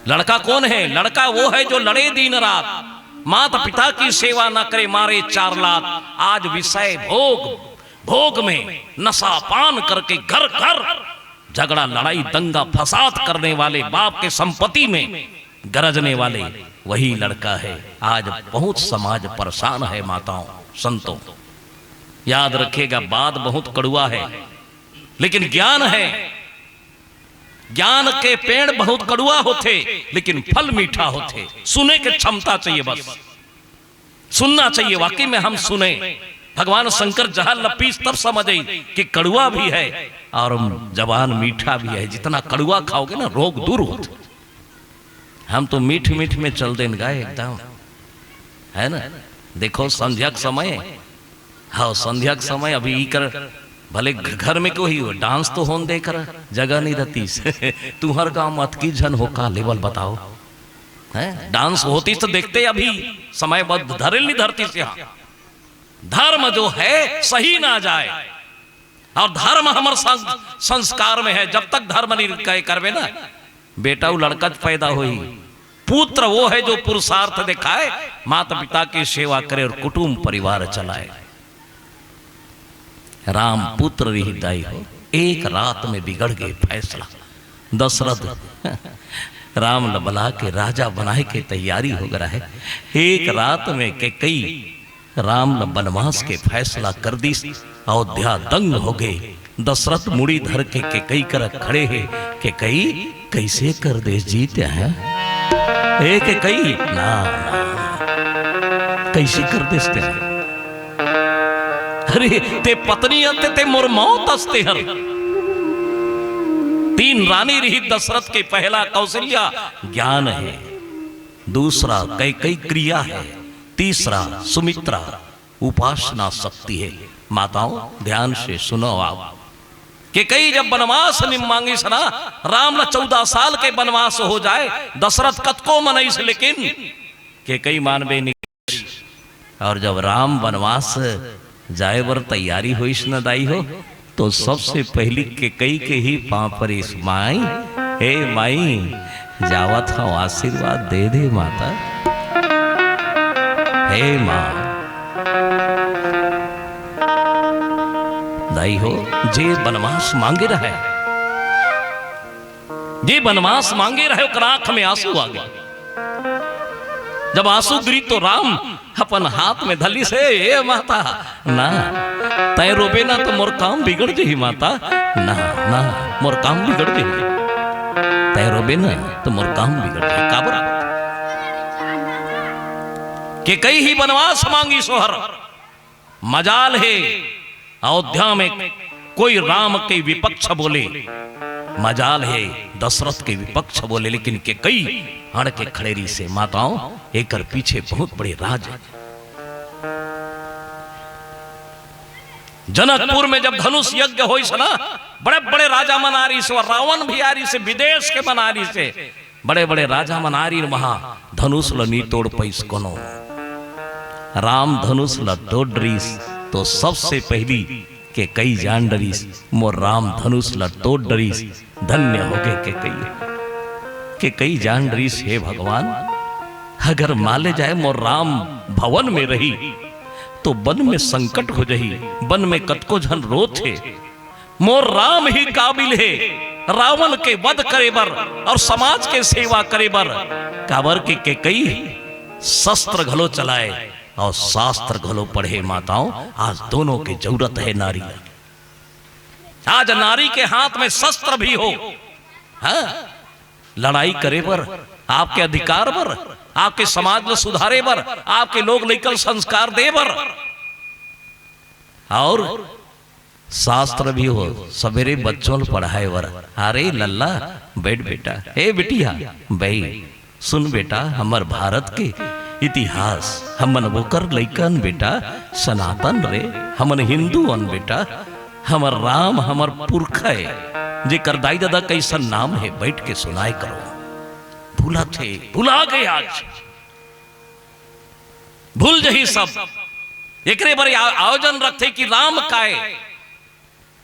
लड़का कौन है? लड़का वो है जो लड़े दिन रात, माता पिता की सेवा न करे, मारे चार लात। आज विषय भोग, भोग में नशा पान करके घर घर झगड़ा, लड़ाई, दंगा, फसाद करने वाले, बाप के संपत्ति में गरजने वाले वही लड़का है। आज बहुत समाज परेशान है, माताओं, संतों, याद रखिएगा, बात बहुत कड़ुआ है, लेकिन ज्ञान है। ज्ञान के पेड़ बहुत कड़ुआ होथे, लेकिन फल मीठा होथे। सुने के क्षमता चाहिए, बस सुनना चाहिए। वाकई में हम सुने, भगवान शंकर जहर ल पीस तब समझ आई कि कड़ुआ भी है और जबान मीठा भी है। जितना कड़ुआ खाओगे ना, रोग दूर होथे। हम तो मीठ मीठ में चल देन गाए एकदम, है ना? देखो संध्या के समय, हाँ, संध्या के समय अभी ई कर, भले घ-, घर में कोई हो, डांस तो होन दे कर, जगह नहीं रहतीस। तुम्हर गांव में अतकी झन हो का लेवल बताओ, हैं? डांस होतीस तो देखते अभी, समय बहुत धरे नहीं धरतीस यहाँ। धर्म जो है सही ना जाए, और धर्म हमर सं-, संस्कार में है। जब तक धर्म नहीं कहे करबे ना, बेटा वो लड़का च पैदा होही। पुत्र वो है जो पुरुषार्थ दिखाए, माता पिता की सेवा करे और कुटुंब परिवार चलाए। राम पुत्र रही दाई हो, एक रात में बिगड़ गए फैसला। दशरथ राम ल बला के राजा बनाए के तैयारी हो गया है। एक रात में कैकई राम ल बनवास के फैसला कर दिस। अयोध्या दंग हो गए। दशरथ मुड़ी धर के कैकई करा खड़े हे। कैकई, कैसे कर देस जी तें? ए कैकई, ना, ना, कैसे कर देस तें? अरे, तें पत्नी अस तें, तें मोर मौत अस तें हर। तीन रानी रही दशरथ के, पहला कौशल्या, ज्ञान है, दूसरा कैकई क्रिया है, तीसरा सुमित्रा उपासना शक्ति है। माताओं, ध्यान से सुनो आप। कैकई जब बनवास निम मांगिस ना, राम ला चौदह साल के बनवास हो जाए, दशरथ कतको मनईस, लेकिन कैकई मानबे नहीं। और जब राम बनवास जाए बर तैयारी होइस न दाई हो, तो सबसे पहली कैकई के ही पांव परिस, माई, हे माई, जावत हव, आशीर्वाद दे दे माता। हे माँ, दाई हो, जे बनवास मांगे रहे, जे बनवास मांगे रहे, ओकर आंख में आंसू आ गए। जब आंसू गिरी तो राम अपन हाथ में धलिस, "हे, ए माता, ना, तैं रोबे ना तो मोर काम बिगड़ जही माता, ना, ना, मोर काम बिगड़ जही, तैं रोबे ना तो मोर काम बिगड़ जही।" काबर? केकई ही बनवास मांगिस ओहर। मजाल हे, अयोध्या में कोई राम के विपक्ष बोले, मजाल हे, दशरथ के विपक्ष बोले, लेकिन केकई अड़ के खड़े रहिसे, माताओं, एकर पीछे बहुत बड़े राज हे। जनकपुर में जब धनुष यज्ञ होइस ना, बड़े बड़े राजा मन आ रहिसे, रावण भी आ रहिसे, विदेश के मन आ रहिसे, बड़े बड़े राजा मन आ रहिन, वहां धनुष ल नी तोड़ पाइस कोनो। राम धनुष ल तोड़ डरिस, तो सबसे पहिली केकई जान डरिस, मोर राम धनुष ल तोड़ डरिस, धन्य होगे केकई। केकई जान डरिस, हे भगवान, अगर मान ले जाए मोर राम भवन में रही, तो वन में संकट हो जही, वन में कतको झन रोत हे, मोर राम ही काबिल हे रावण के वध करे बर अउ समाज के सेवा करे बर, काबर के केकई शस्त्र घलो चलाए अउ शास्त्र घलो पढ़े। माताओं, आज दोनों के जरूरत हे नारी। आज नारी के हाथ में शस्त्र भी हो, हाँ, लड़ाई करे बर, आपके अधिकार बर, आपके समाज ल सुधारे बर, आपके लोग लइका ल संस्कार दे बर। अउ शास्त्र भी हो, सबेरे बच्चों ल पढ़ाए बर। अरे लल्ला, बैठ बेटा, ए बिटिया, बैठ, सुन बेटा, हमर भारत के इतिहास, हमन ओकर लइका अन बेटा, सनातन रे, हमन हिंदू अन बेटा, हमर राम हमर पुरखा ए, जेकर दाई ददा कइसन नाम हे, बैठ के सुनाए करो। भुलाथे, भुला गे आज, भूल जही सब। एकरे बर आ-, आयोजन रखथे कि राम काय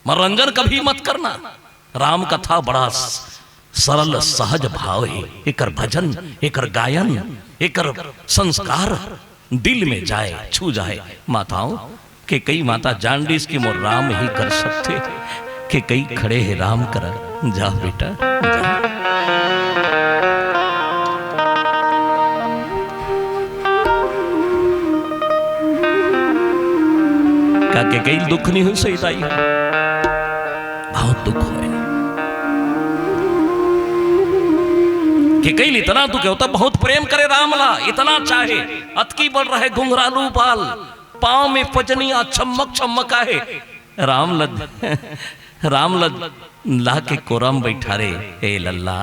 मनोरंजन कभी मत करना। राम कथा बड़ा स-, सरल सहज भाव हे। एकर भजन, एकर गायन, एकर संस्कार दिल में जाए, छू जाए। माताओं, केकई माता जान डरिस कि मोर राम ही कर सकथे। केकई खड़े हे राम करा, जा बेटा, जा। का केकई ल दुख नहीं होइस दाई? बहुत दुख होय। केकई ल इतना दुख हे, ओ त बहुत प्रेम करे राम ला, इतना चाहे, अतकी बड़ रहे घुंघरालू बाल, पाँव में पजनिया छमक छमक आहे। राम ल, राम ल ला के कोरा म बइठारे, ए लल्ला,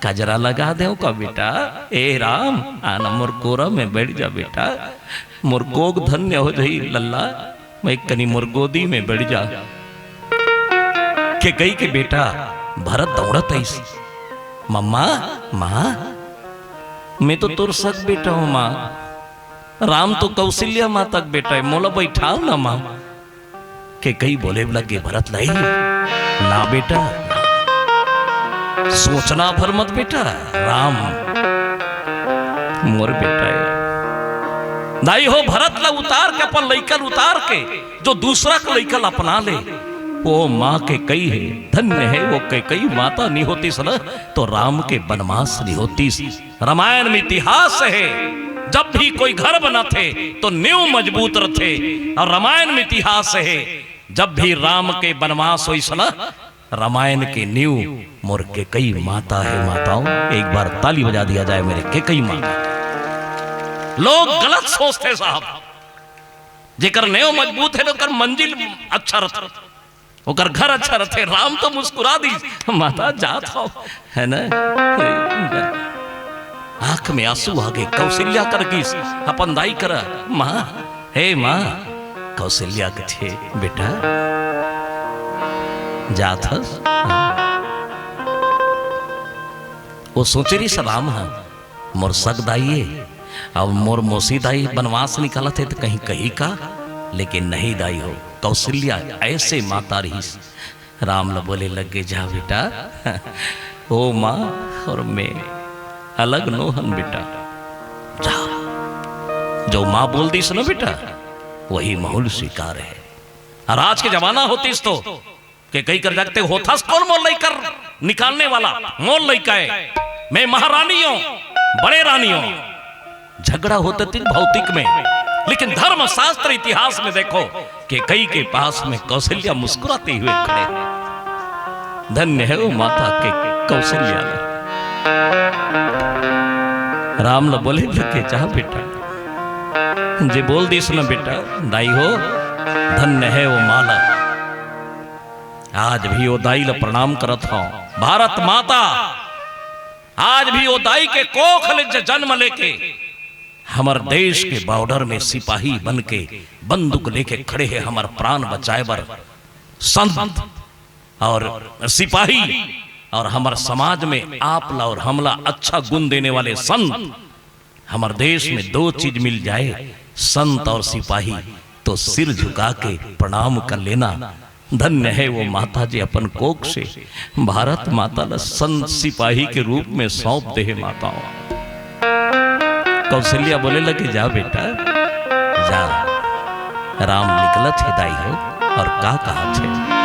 कजरा लगा देंव का बेटा? ए राम, आना मोर कोरा में बइठ जा बेटा, मोर कोग धन्य हो जही लल्ला, मैं कनी मोर गोदी में बइठ जा। केकई के बेटा भरत दौड़त आइस, मम्मा, माँ, मैं तो तोर सग बेटा हूँ माँ, राम तो कौशल्या माता के बेटा हे, मोला बइठाव ना माँ। केकई बोले लगे भरत ल, ना बेटा, सोचना भर मत बेटा, राम मोर बेटा हे। दाई हो, भरत ल उतार के, अपन लइका ल उतार के, जो दूसरा के लइका ल अपना ले, ओ माँ केकई हे, धन्य हे ओ केकई। माता नी होतिस ना, तो राम के बनवास नी होतिस। रामायण में इतिहास हे, जब भी कोई घर बनाथे तो नींव मजबूत रथे। अउ रामायण में इतिहास हे, जब भी राम के बनवास होइस ना, रामायण के नींव मोर केकई माता हे। माताओं, एक बार ताली बजा दिया जाए मेरे केकई माता। लोग गलत सोचथे साहब, जेकर नींव मजबूत हे, ओकर मंजिल अच्छा रथे। ओकर घर अच्छा रथे। राम तो मुस्कुरा दिस, माता जात हव, हे ना? आंख में आंसू आ गे। कौशल्या कर गिस अपन दाई करा, माँ, हे माँ। कौशल्या कथे, बेटा, जात हस? ओ सोचे रहिस राम ह, मोर सग दाई ए, अब मोर मौसी दाई बनवास निकालत हे त कहीं कही का? लेकिन नहीं दाई हो, कौशल्या ऐसे माता रहिस। राम ल बोले लगे, जा बेटा, ओ माँ अउ मैं अलग नो हन बेटा, जा। जो माँ बोल दिस ना बेटा, वही महूल स्वीकार हे। अउ आज के जमाना होतिस तो कैकई कर जागते होथस कोन मोर लइका निकालने वाला? मोर लइका ए, मैं महारानी हों, बड़े रानी हों। झगड़ा होथे भौतिक में, लेकिन धर्मशास्त्र इतिहास में देखो, कैकई के पास में कौशल्या मुस्कुराते हुए खड़े हैं। धन्य है वो माता के कौशल्या। राम ल बोले लगे, "जा बेटा, जे बोल दिस न बेटा, दाई हो, धन्य है वो माला।" आज भी वो दाई ल प्रणाम करत हौं। भारत माता, आज भी वो दाई के कोख ले ज-, जन्म लेके हमर देश के बॉर्डर में सिपाही बन के बंदूक लेके खड़े हे हमर प्राण बचाए बर। संत और सिपाही और हमर समाज में आप ला और हमला अच्छा गुण देने वाले संत। हमर देश में दो चीज मिल जाए, संत और सिपाही, तो सिर झुका के प्रणाम कर लेना। धन्य है वो माता जी अपन कोख से भारत माता ला संत सिपाही के रूप में सौंप दे हे माताओं। कौशल्या बोले लगे, "जा बेटा, जा।" राम निकलत हे दाई हो, और का कहत हे?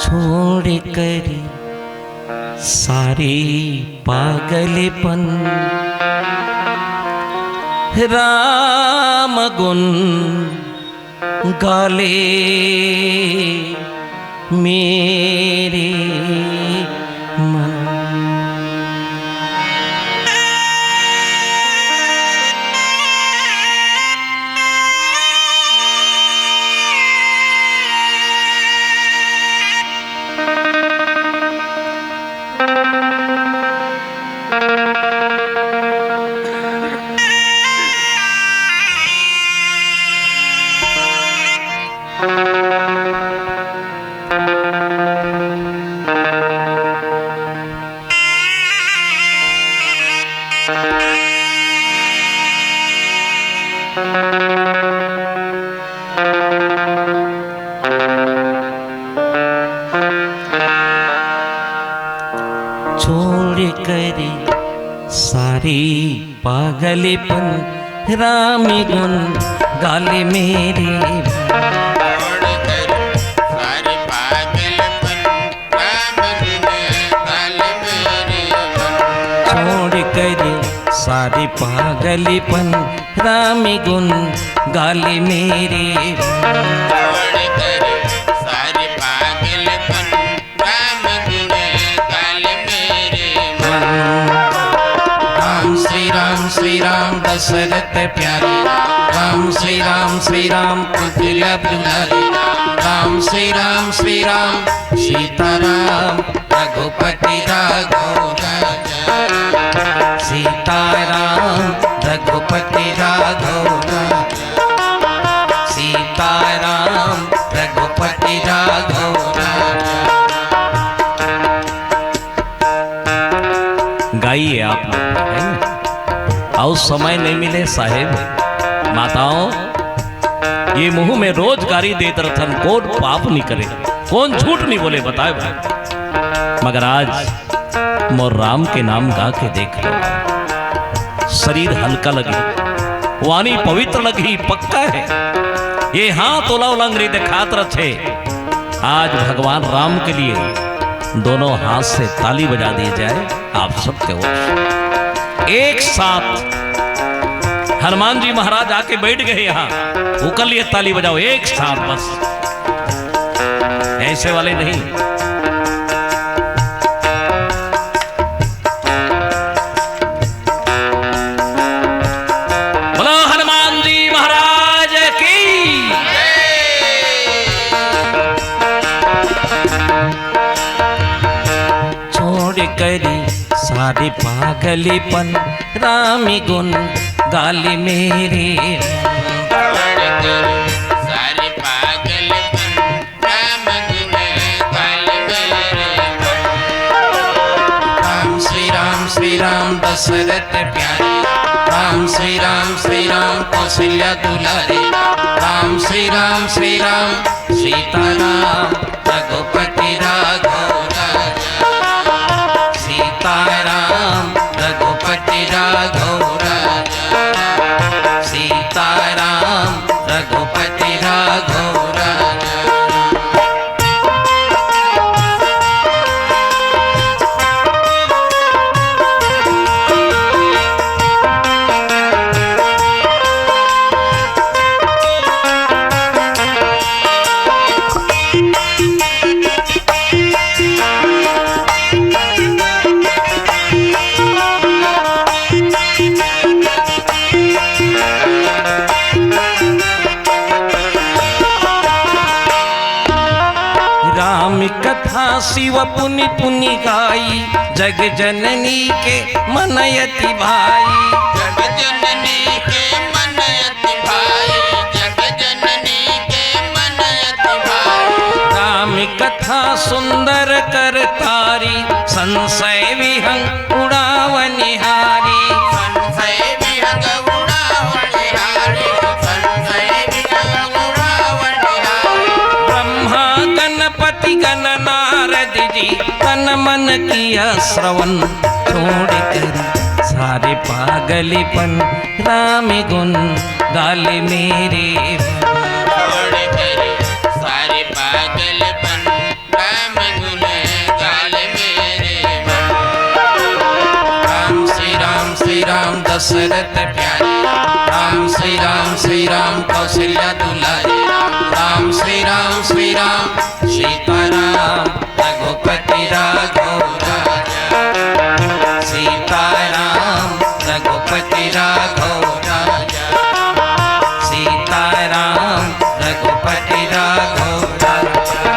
छोड़ कर सारे पागलपन, राम गुण गाले मेरे मन। छोड़ कर सारी पागलपन, राम गुण गाले मेरे। छोड़ कर सारी पागलपन, राम गुण गाले मेरे। छोड़ कर सारी पागलपन, राम गुण गाले मेरे। छोड़ कर सारी पागलपन, राम गुण गाले मेरे मन। राम श्री राम श्री राम दशरथ प्यारे, राम श्री राम श्री राम कौशल्या दुलारे, राम श्री राम श्री राम सीताराम रघुपति राघव राजा। सीताराम रघुपति राघव राजा। सीताराम रघुपति राघव राजा। गाइए आप लोग, है ना? अउ समय नहीं मिले साहेब। माताओं, ये मुंह में रोज गारी देत रथन, कोन पाप नहीं करे, कोन झूठ नहीं बोले, बताए भाई। मगर आज मोर राम के नाम गा के देख लो, शरीर हल्का लगही, वाणी पवित्र लगही, पक्का है। ये हाथ ओला ओला अंगरी दिखात रथे। आज भगवान राम के लिए दोनों हाथ से ताली बजा दी जाए, आप सबके ओर से। एक साथ हनुमान जी महाराज आके बैठ गए यहाँ, ओकर लिए ताली बजाओ एक साथ बस। ऐसे वाले नहीं। बोलो हनुमान जी महाराज की। छोड़ कर सारी पागलपन, राम गुण गाले मेरे। छोड़ कर सारी पागलपन, राम गुण गाले मेरे मन। राम श्री राम श्री राम दशरथ प्यारे, राम श्री राम श्री राम कौशल्या दुलारे, राम श्री राम श्री राम सीताराम रघुपति राघव राजा। सीताराम रघुपति राघव राजा। सीताराम रघुपति राघव राजा। शिव पुनि पुनि गाई, जग जननी के मन अति भाई। जग जननी के मन अति भाई, जग जननी के मन अति भाई। राम कथा सुंदर कर तारी, संशय विहंग उड़ाव निहारी। संशय विहंग उड़ाव निहारी, संशय विहंग उड़ाव निहारी। ब्रह्मा गणपति गण नारद जी, तन मन किया श्रवण। छोड़ कर सारे पागलपन, राम गुण गाल मेरे। छोड़ कर सारे पागलपन, राम गुण गाल मेरे मन। राम श्री राम श्री राम दशरथ प्यारे राम। राम श्री राम श्री राम कौशल्या दुलारे राम। राम श्री राम श्री राम सीताराम रघुपति राघव राजा। सीताराम रघुपति राघव राजा। सीताराम रघुपति राघव राजा।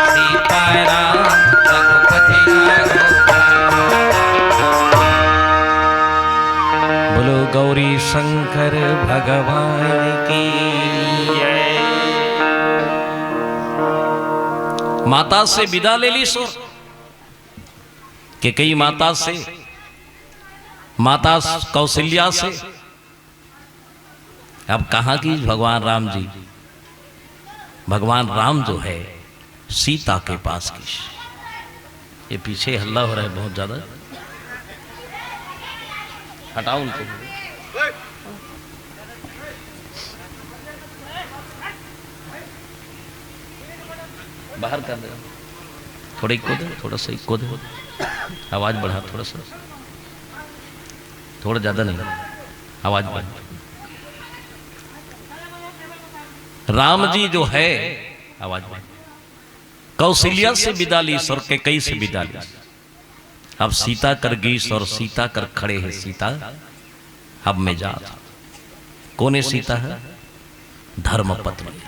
सीताराम रघुपति राघव राजा। बोलो गौरी शंकर भगवान की जय। माता से विदा ले ली सो, कैकई माता से, माता कौशल्या से। अब कहाँ की भगवान राम जी? भगवान राम जो है सीता के पास की। ये पीछे हल्ला हो रहा है बहुत ज्यादा, हटाओ उनको, बाहर कर दे, थोड़ा इको दे, थोड़ा सा इको दे, आवाज बढ़ा थोड़ा सा, थोड़ा ज्यादा नहीं, आवाज बढ़ा। राम जी जो है, आवाज बढ़ा। कौशल्या से विदा लीस और कैकई से विदा लीस। अब सीता कर गीस और सीता कर खड़े है सीता। अब मैं जात हूं। कोने सीता है? धर्म पत्नी।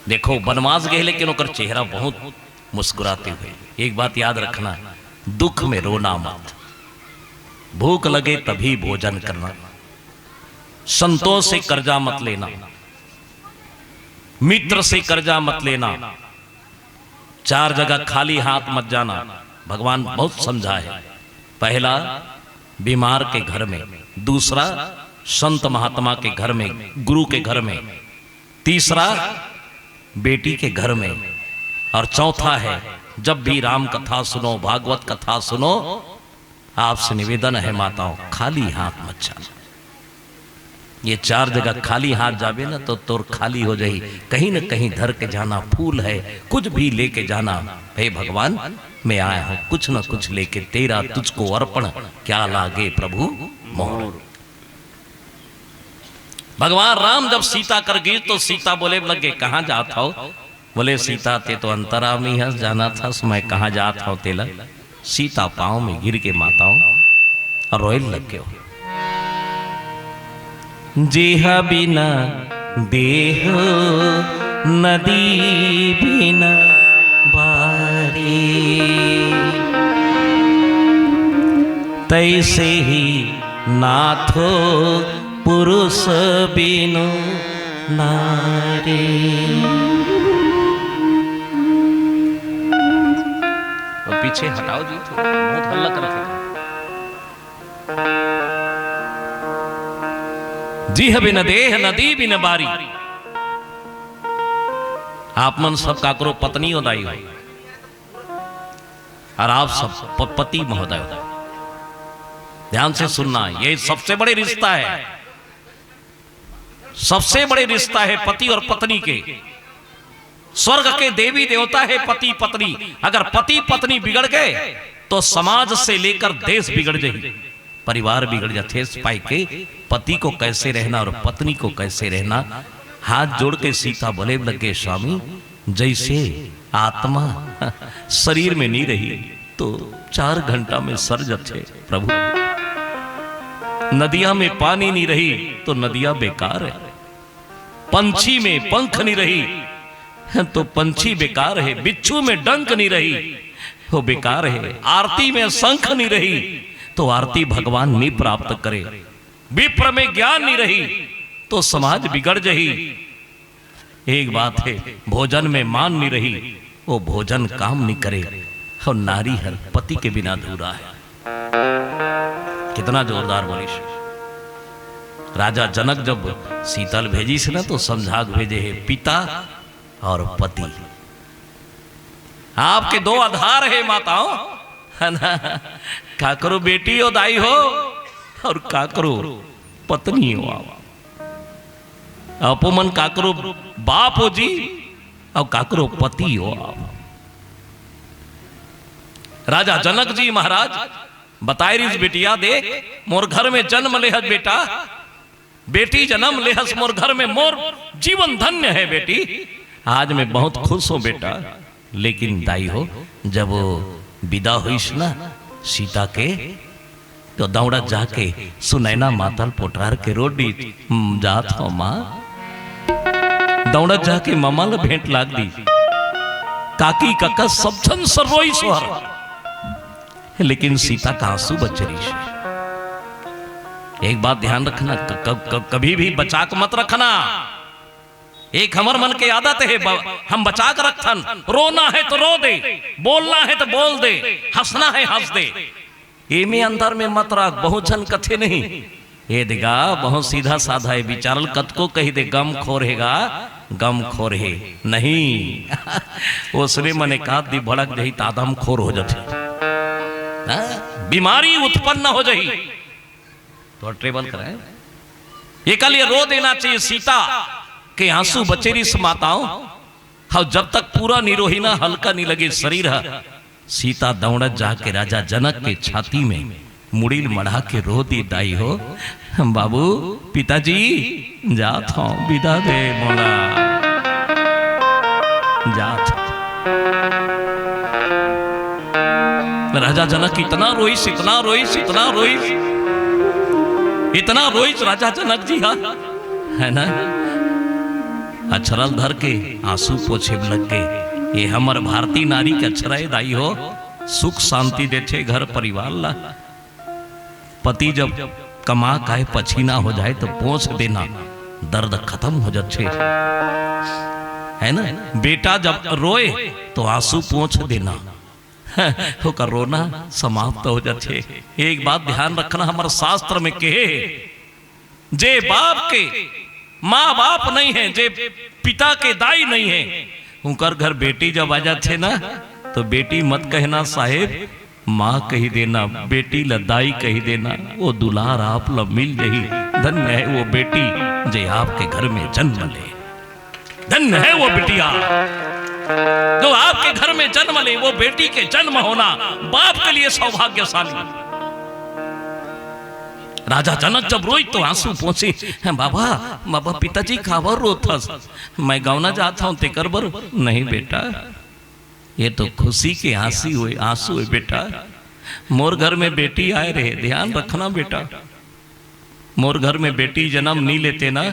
देखो, बनवास गए लेकिन ओकर चेहरा बहुत मुस्कुराते हुए। एक बात याद रखना, दुख में रोना मत, भूख लगे तभी भोजन करना, संतों से कर्जा मत लेना, मित्र से कर्जा मत लेना, चार जगह खाली हाथ मत जाना। भगवान बहुत समझा है। पहला, बीमार के घर में, दूसरा, संत महात्मा के घर में, गुरु के घर में, तीसरा, बेटी के घर में, और चौथा है, जब भी राम कथा सुनो, भागवत कथा सुनो, आपसे निवेदन है माताओं, खाली हाथ मत जाना। ये चार जगह खाली हाथ जाबे ना तो तोर खाली हो जाही। कहीं न कहीं धर के जाना, फूल है, कुछ भी लेके जाना। हे भगवान, मैं आया हूं कुछ न कुछ लेके, तेरा तुझको अर्पण क्या लागे प्रभु मोर। भगवान राम जब सीता कर गीस तो सीता बोले लगे, कहां जात हव? बोले, सीता, ते तो अंतरामी हस, जानत हस मैं कहां जात हंव तेला। सीता पांव में गिर के माताओं और रोए लग गयो। जेहा बिना देह नदी बिना बारी, तैसे ही नाथो पुरुष बिनु नारी। वो पीछे हटाओ जी, थोड़ा बहुत हल्ला कर रखे। जिह बिन देह नदी बिन बारी। आप मन सब काकरो पत्नी हो दाई हो, और आप सब प-, पति महोदय हो। ध्यान से सुनना, ये सबसे बड़े रिश्ता है। सबसे बड़े रिश्ता है पति और पत्नी के। स्वर्ग के देवी देवता है पति पत्नी। अगर पति पत्नी बिगड़ गए तो समाज से लेकर देश बिगड़ जाही, परिवार बिगड़ जाथे। इस पाई के पति को कैसे रहना और पत्नी को कैसे रहना। हाथ जोड़ के सीता बोले लगे, स्वामी, जैसे आत्मा शरीर में नहीं रही तो चार घंटा में सर जथे प्रभु। नदिया में पानी नहीं रही तो नदिया बेकार है। पंछी में पंख नहीं रही तो पंछी बेकार है, बिच्छू में डंक नहीं रही, वो बेकार है, आरती में शंख नहीं रही तो आरती भगवान नहीं प्राप्त करे, विप्र में ज्ञान नहीं रही तो समाज बिगड़ जही। एक बात है, भोजन में मान नहीं रही, वो भोजन काम नहीं करे, और नारी हर पति के बिना अधूरा है। कितना जोरदार बोलिस। राजा जनक जब सीता ल भेजिस ना, तो समझा के भेजे हे, पिता और पति, आपके दो आधार है माताओं, है ना? काकरो बेटी हो दाई हो, और काकरो पत्नी हो आप। आपो मन काकरो बाप हो जी, और काकरो पति हो आप। राजा जनक जी महाराज बताए रिस, बेटिया देख, मोर घर में जन्म लेहस बेटा, बेटी जन्म लेहस मोर घर में, मोर जीवन धन्य है बेटी, आज मैं बहुत खुश हूँ बेटा। लेकिन दाई हो, जब वो विदा होइस ना सीता के, तो दौड़त जाके सुनैना माता ल पोटरार के रो दिस, "हम्म, जात हौं माँ।" दौड़त जाके ममा ल भेंट लाग दिस, काकी कका सब झन सरोइस हर, लेकिन सीता का आंसू बचे रिस। एक बात ध्यान रखना, क-, क-, क-, कभी भी बचा के मत रखना। एक हमर मन के आदत है, ब-, हम बचा के रखथन, रोना है तो रो दे, बोलना है तो बोल दे, हंसना है हंस दे, एमे अंदर में मत राख। बहुत झन कथे नहीं, ए देगा, बहुत सीधा साधा है, बिचारा ल कतको कहि दे, गम खोर हे गा, गम खोर हे। नहीं, ओसने मन एकाध दी भड़क जही, त आदम खोर हो जथे। हाँ? बीमारी उत्पन्न हो जही। तो ट्रेवल करे, एकर लिए रो देना चाहिए। सीता के आंसू बचे रिस माताओं, हाँ, जब तक पूरा नहीं रोही ना, हल्का नहीं लगे शरीर ह। सीता दौड़त जाके राजा जनक के छाती में मुड़ी ल मढ़ा के रो दी, दाई हो, बाबू, पिताजी, जात हौं, विदा दे मोला, जात हौं। राजा जनक इतना रोइस, इतना रोइस, इतना रोइस, इतना रोइस राजा जनक जी हा, है ना? अछरा ल धर के आंसू पोछे लग गे। ये हमर भारतीय नारी के अछरा ए दाई हो, सुख शांति देथे घर परिवार ला। पति जब कमा खाए पछीना हो जाए तो पोंछ देना, दर्द खत्म हो जाथे, है ना? बेटा जब रोए तो आंसू पोंछ देना, ओकर रोना समाप्त हो जाथे। एक बात ध्यान रखना, हमर शास्त्र में कहे हे, जे बाप के माँ बाप नहीं है, जे पिता के दाई नहीं है, उनकर घर बेटी जब आ जाथे ना, तो बेटी मत कहना साहेब, माँ कही देना, बेटी ला दाई कही देना, वो दुलार आप ला मिल जही। धन्य है वो बेटी जे आपके घर में जन्म ले, धन्य है वो बिटिया जो आपके घर में जन्म ले। वो बेटी के जन्म होना बाप के लिए सौभाग्यशाली। राजा जनक जब रोई तो आंसू पोंछे, "बाबा, बाबा, पिताजी काबर रोथस? मैं गौना जात हौं तेकर बर।" "नहीं बेटा, ये तो खुशी के आंसू होय, आंसू होय बेटा। मोर घर में बेटी आए रहे, ध्यान रखना बेटा। मोर घर में बेटी जन्म नहीं लेते ना,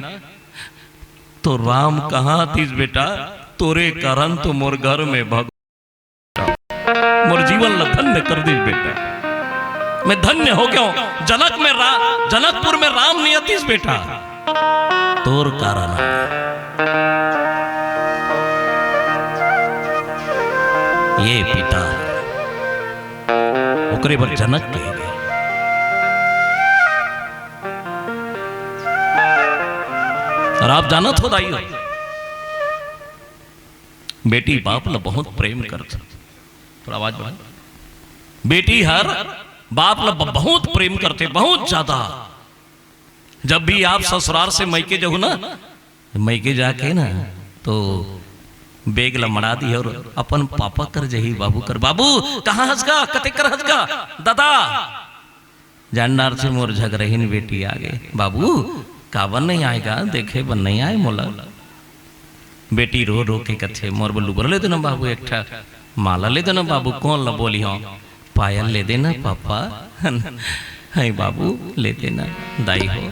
तो राम कहाँ आतीस बेटा? तोरे कारण तो मोर घर में भगवान मोर जीवन ला धन्य कर दिस बेटा। मैं धन्य हो गया हूँ। जनक में रा-, जनकपुर में राम नहीं आतीस बेटा, तोर कारण आए। ये पिता है, ओकरे बर जनक कहे गे। और आप जानत हो दाई हो, बेटी बाप ला बहुत प्रेम करथे। थोड़ा आवाज बढ़ाओ। बेटी हर बाप ला ब-, बहुत प्रेम करथे, बहुत ज्यादा। जब भी आप ससुराल से मइके जाहू ना, मइके जाके ना, तो बेग ला मड़ा दी और अपन पापा कर जही, बाबू कर, "बाबू, कहाँ हस गा? कते कर हस गा? दादा।" जान डारथे मोर झगरहिन बेटी आगे। "बाबू, काबर नहीं आए गा? देखे बर नहीं आए मोला?" बेटी रो रो के कथे, "मोर बर लुगरा ले देना बाबू, एक ठा माला ले देना बाबू।" "कोन ला बोली हो?" "पायल ले देना पापा।" "हई बाबू, ले देना दाई हो।"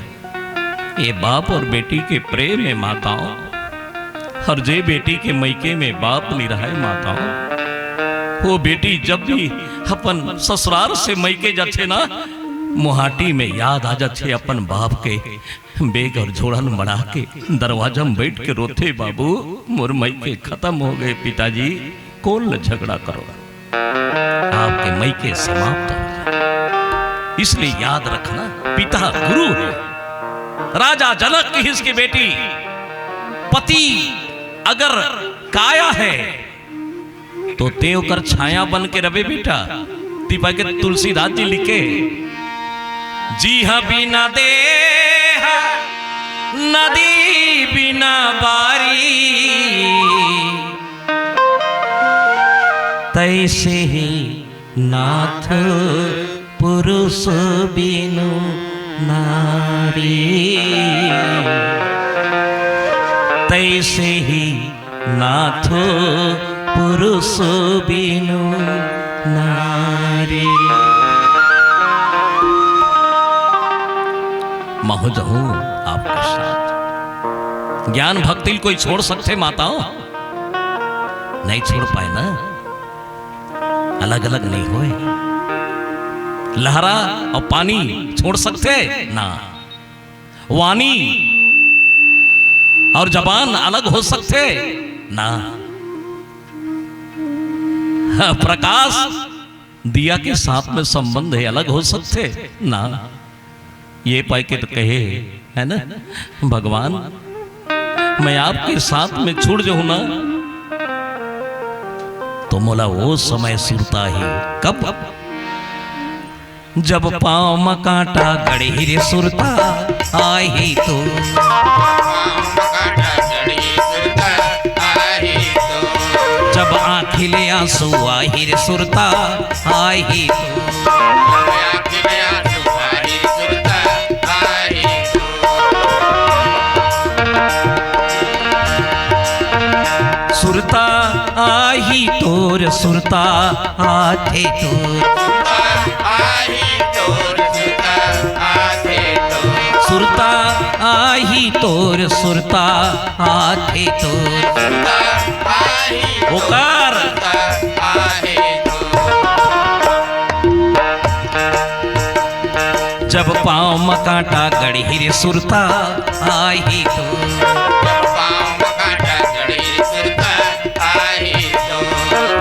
ये बाप और बेटी के प्रेम हे माताओं, और जे बेटी के मइके में बाप नइ रहय माताओं, वो बेटी जब भी अपन ससुरार से मइके जाथे ना, मुहाटी में याद आ जाथे अपन बाप के। बेग और झोला ल मड़ा के दरवाजा में बइठ के रोथे, "बाबू, मोर मइके खतम हो गे पिताजी, कोन ले झगड़ा करों।" आपके मइके समाप्त हो जाय। इसलिए याद रखना, पिता गुरु हे। राजा जनक कहिस के बेटी, पति अगर काया हे, तो तें ओकर छाया बन के रबे बेटा। तिपा के तुलसीदास जी लिखे, "जिहां बिना देह, नदी बिना बारी, तैसे ही नाथ पुरुष बिनु नारी।" तैसे ही नाथ पुरुष बिनु नारी। महूं जहूं आपके साथ। ज्ञान भक्ति ल कोई छोड़ सकथे माताओं? नइ छोड़ पाय ना। अलग-अलग नइ होय। लहरा अउ पानी छोड़ सकथे? ना। वाणी अउ जबान अलग हो सकथे? ना। प्रकाश दिया के साथ में संबंध हे, अलग हो सकथे? ना। ये पाय के तो कहे हे, हे ना, "भगवान, मैं आपके साथ में छूट जाहूं ना, तो मोला वो समय सुरता आही।" कब? "जब पांव म कांटा गड़ही रे सुरता आही तो, जब आंखी ले आंसू आही रे सुरता आही तो।" सुरता आही तोर, सुरता आथे तोर। सुरता आही तोर, सुरता आथे तोर। ओकार। जब पांव म कांटा गड़ही रे सुरता आही तो,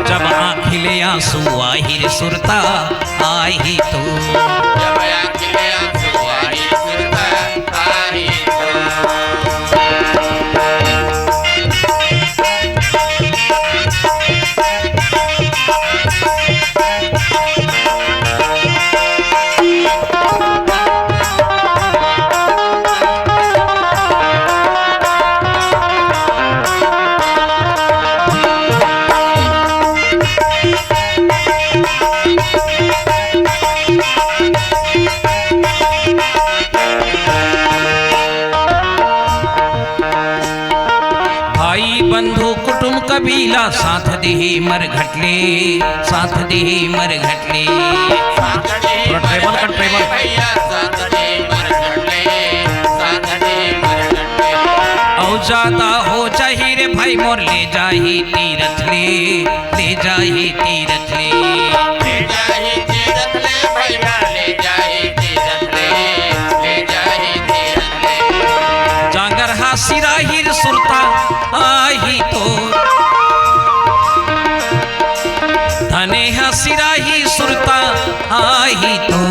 जब आंखी ले आंसू आही रे सुरता आही तो, भाई बंधु कुटुंब कबीला साथ देही मरघट ले, साथ देही मरघट ले। थोड़ा treble कर, treble। अउ जादा हो जाही रे भाई मोर, ले जाही तीरथ ले, ले जाही तीरथ ले। जांगर हा सिराही रे सुरता आही तो, धने हा सिराही सुरता आही तो,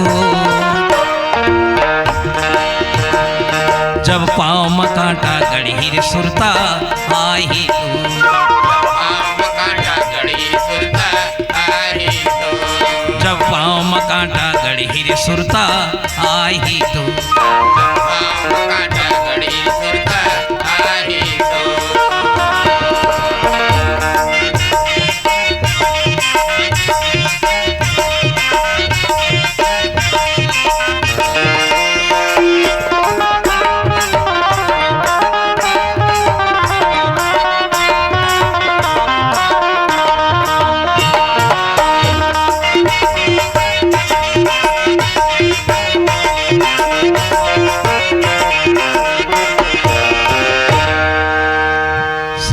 जब पांव म कांटा गड़ही रे सुरता आही तो, जब पांव म कांटा गड़ही रे सुरता आही तो,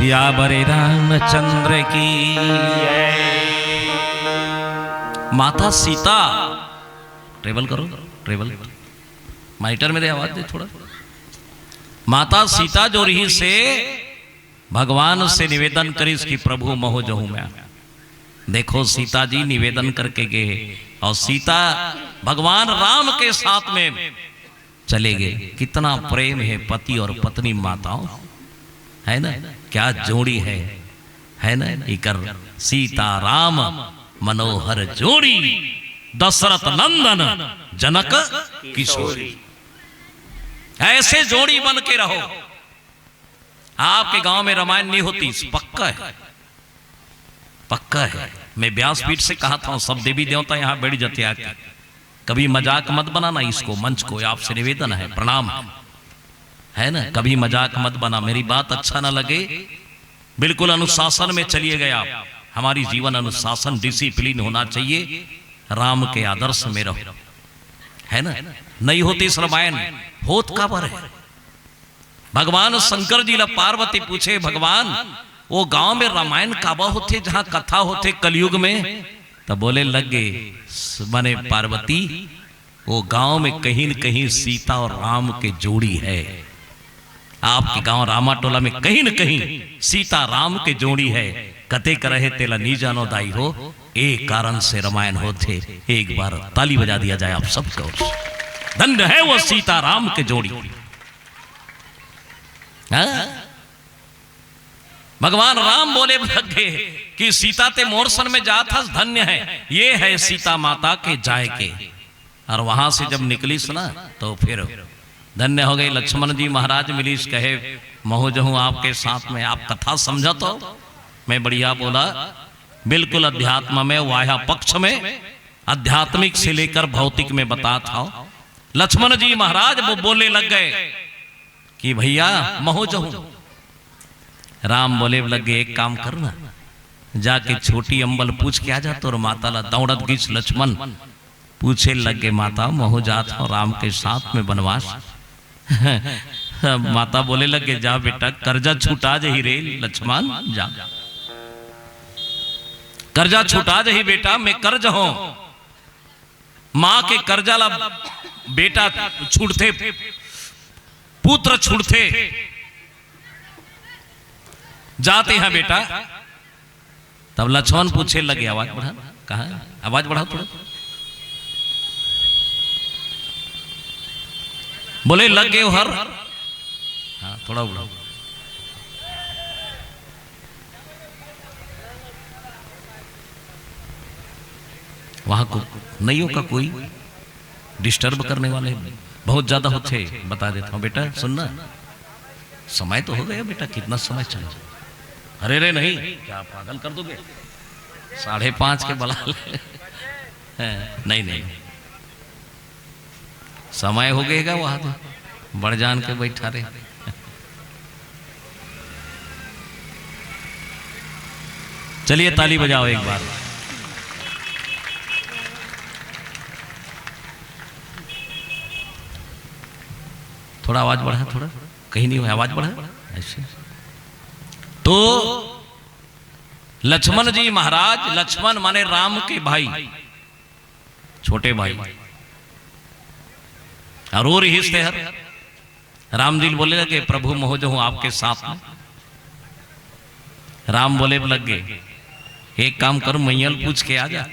सियावर रामचंद्र की। माता सीता, ट्रेवल करो, ट्रेवल। माइटर में दे, आवाज दे थोड़ा। माता सीता जो रहिस हे भगवान से निवेदन करिस कि प्रभु महूं जाहूं मैं। देखो सीता जी निवेदन करके गे हे अउ सीता भगवान राम के साथ में चले गे। कितना प्रेम हे पति अउ पत्नी माताओं, है ना? क्या जोड़ी हे, है ना? इकर सीता राम मनोहर जोड़ी, दशरथ नंदन जनक किशोरी। ऐसे जोड़ी बन के रहो। आपके गांव में रामायण नहीं होतिस, पक्का हे, पक्का हे। मैं व्यासपीठ से कहत हंव, सब देवी देवता यहां बैठ जाते आके। कभी मजाक मत बनाना इसको, मंच को, आपसे निवेदन हे, प्रणाम हे, है ना? कभी मजाक मत बना, मेरी बात अच्छा ना लगे, बिल्कुल अनुशासन में चलिए गए आप। हमारी जीवन अनुशासन, डिसिप्लिन होना चाहिए, राम के आदर्श में रहो, है ना? नहीं होतिस रामायण, होत काबर हे? भगवान शंकर जी ला पार्वती पूछे, भगवान, वो गांव में रामायण काबर होथे, जहां कथा होथे कलयुग में? त बोले लगे, माने पार्वती, वो गांव में कहीं न कहीं सीता अउ राम के जोड़ी हे। आपके गांव रामाटोला में कहीं न कहीं सीता राम के जोड़ी हे। कतेक रहे तेला नी जानो दाई हो, ए कारण से रामायण होथे। एक बार ताली बजा दिया जाए आप सबको। धन्य हे वो सीता राम के जोड़ी। हाँ? भगवान राम बोले लगे कि सीता ते मोर संग में जात हस, धन्य हे, ये हे सीता माता के जाय के। अउ वहां से जब निकलिस ना, तो फिर धन्य हो गई। लक्ष्मण जी महाराज मिलिस, कहे, महूं जाहूं आपके साथ में। आप कथा समझत हो, मैं बढ़िया बोला, बिल्कुल अध्यात्म में, वाह्या पक्ष में, आध्यात्मिक से लेकर भौतिक में बतात हंव। लक्ष्मण जी महाराज वो बोले लग गए कि भैया, महूं जाहूं। राम बोले लगे, एक काम करना, जाके छोटी अम्बल पूछ के आ जा, तोर माता ला। दौड़त गिस लक्ष्मण, पूछे लगे, माता, महूं जात हंव राम के साथ में बनवास। माता बोले लगे, जा बेटा, करजा छुटा जही रे लक्ष्मण, जा। करजा छुटा जही बेटा, मैं कर्ज हंव। मां के करजा ला बेटा छुड़थे, पुत्र छुड़थे, जा तें हा बेटा। तब लक्ष्मण पूछे लगे, आवाज बढ़ा, कहां हे? आवाज बढ़ाओ थोड़ा। बोले लग गए हर, हां, थोड़ा उड़ा। वहां को नहीं होगा कोई डिस्टर्ब करने वाले, बहुत ज्यादा होते, बता देता हूं बेटा, सुनना, समय तो हो गया बेटा, कितना समय चला? अरे रे नहीं, क्या पागल कर दोगे? साढ़े पांच के बला ले। नहीं, नहीं, समय हो गएगा, वहां तो बड़ जान के बैठा रहे। चलिए, ताली बजाओ एक बार। थोड़ा आवाज बढ़ा, थोड़ा, कहीं नहीं हुआ, आवाज बढ़ा ऐसे। तो लक्ष्मण जी महाराज, लक्ष्मण माने राम के भाई, छोटे भाई, अउ रो रिहिस तेहर। राम जी बोले लगे, प्रभु महूं जाहूं आपके साथ में। राम बोले लग गए, एक काम कर, मैया ल पूछ के आ जा,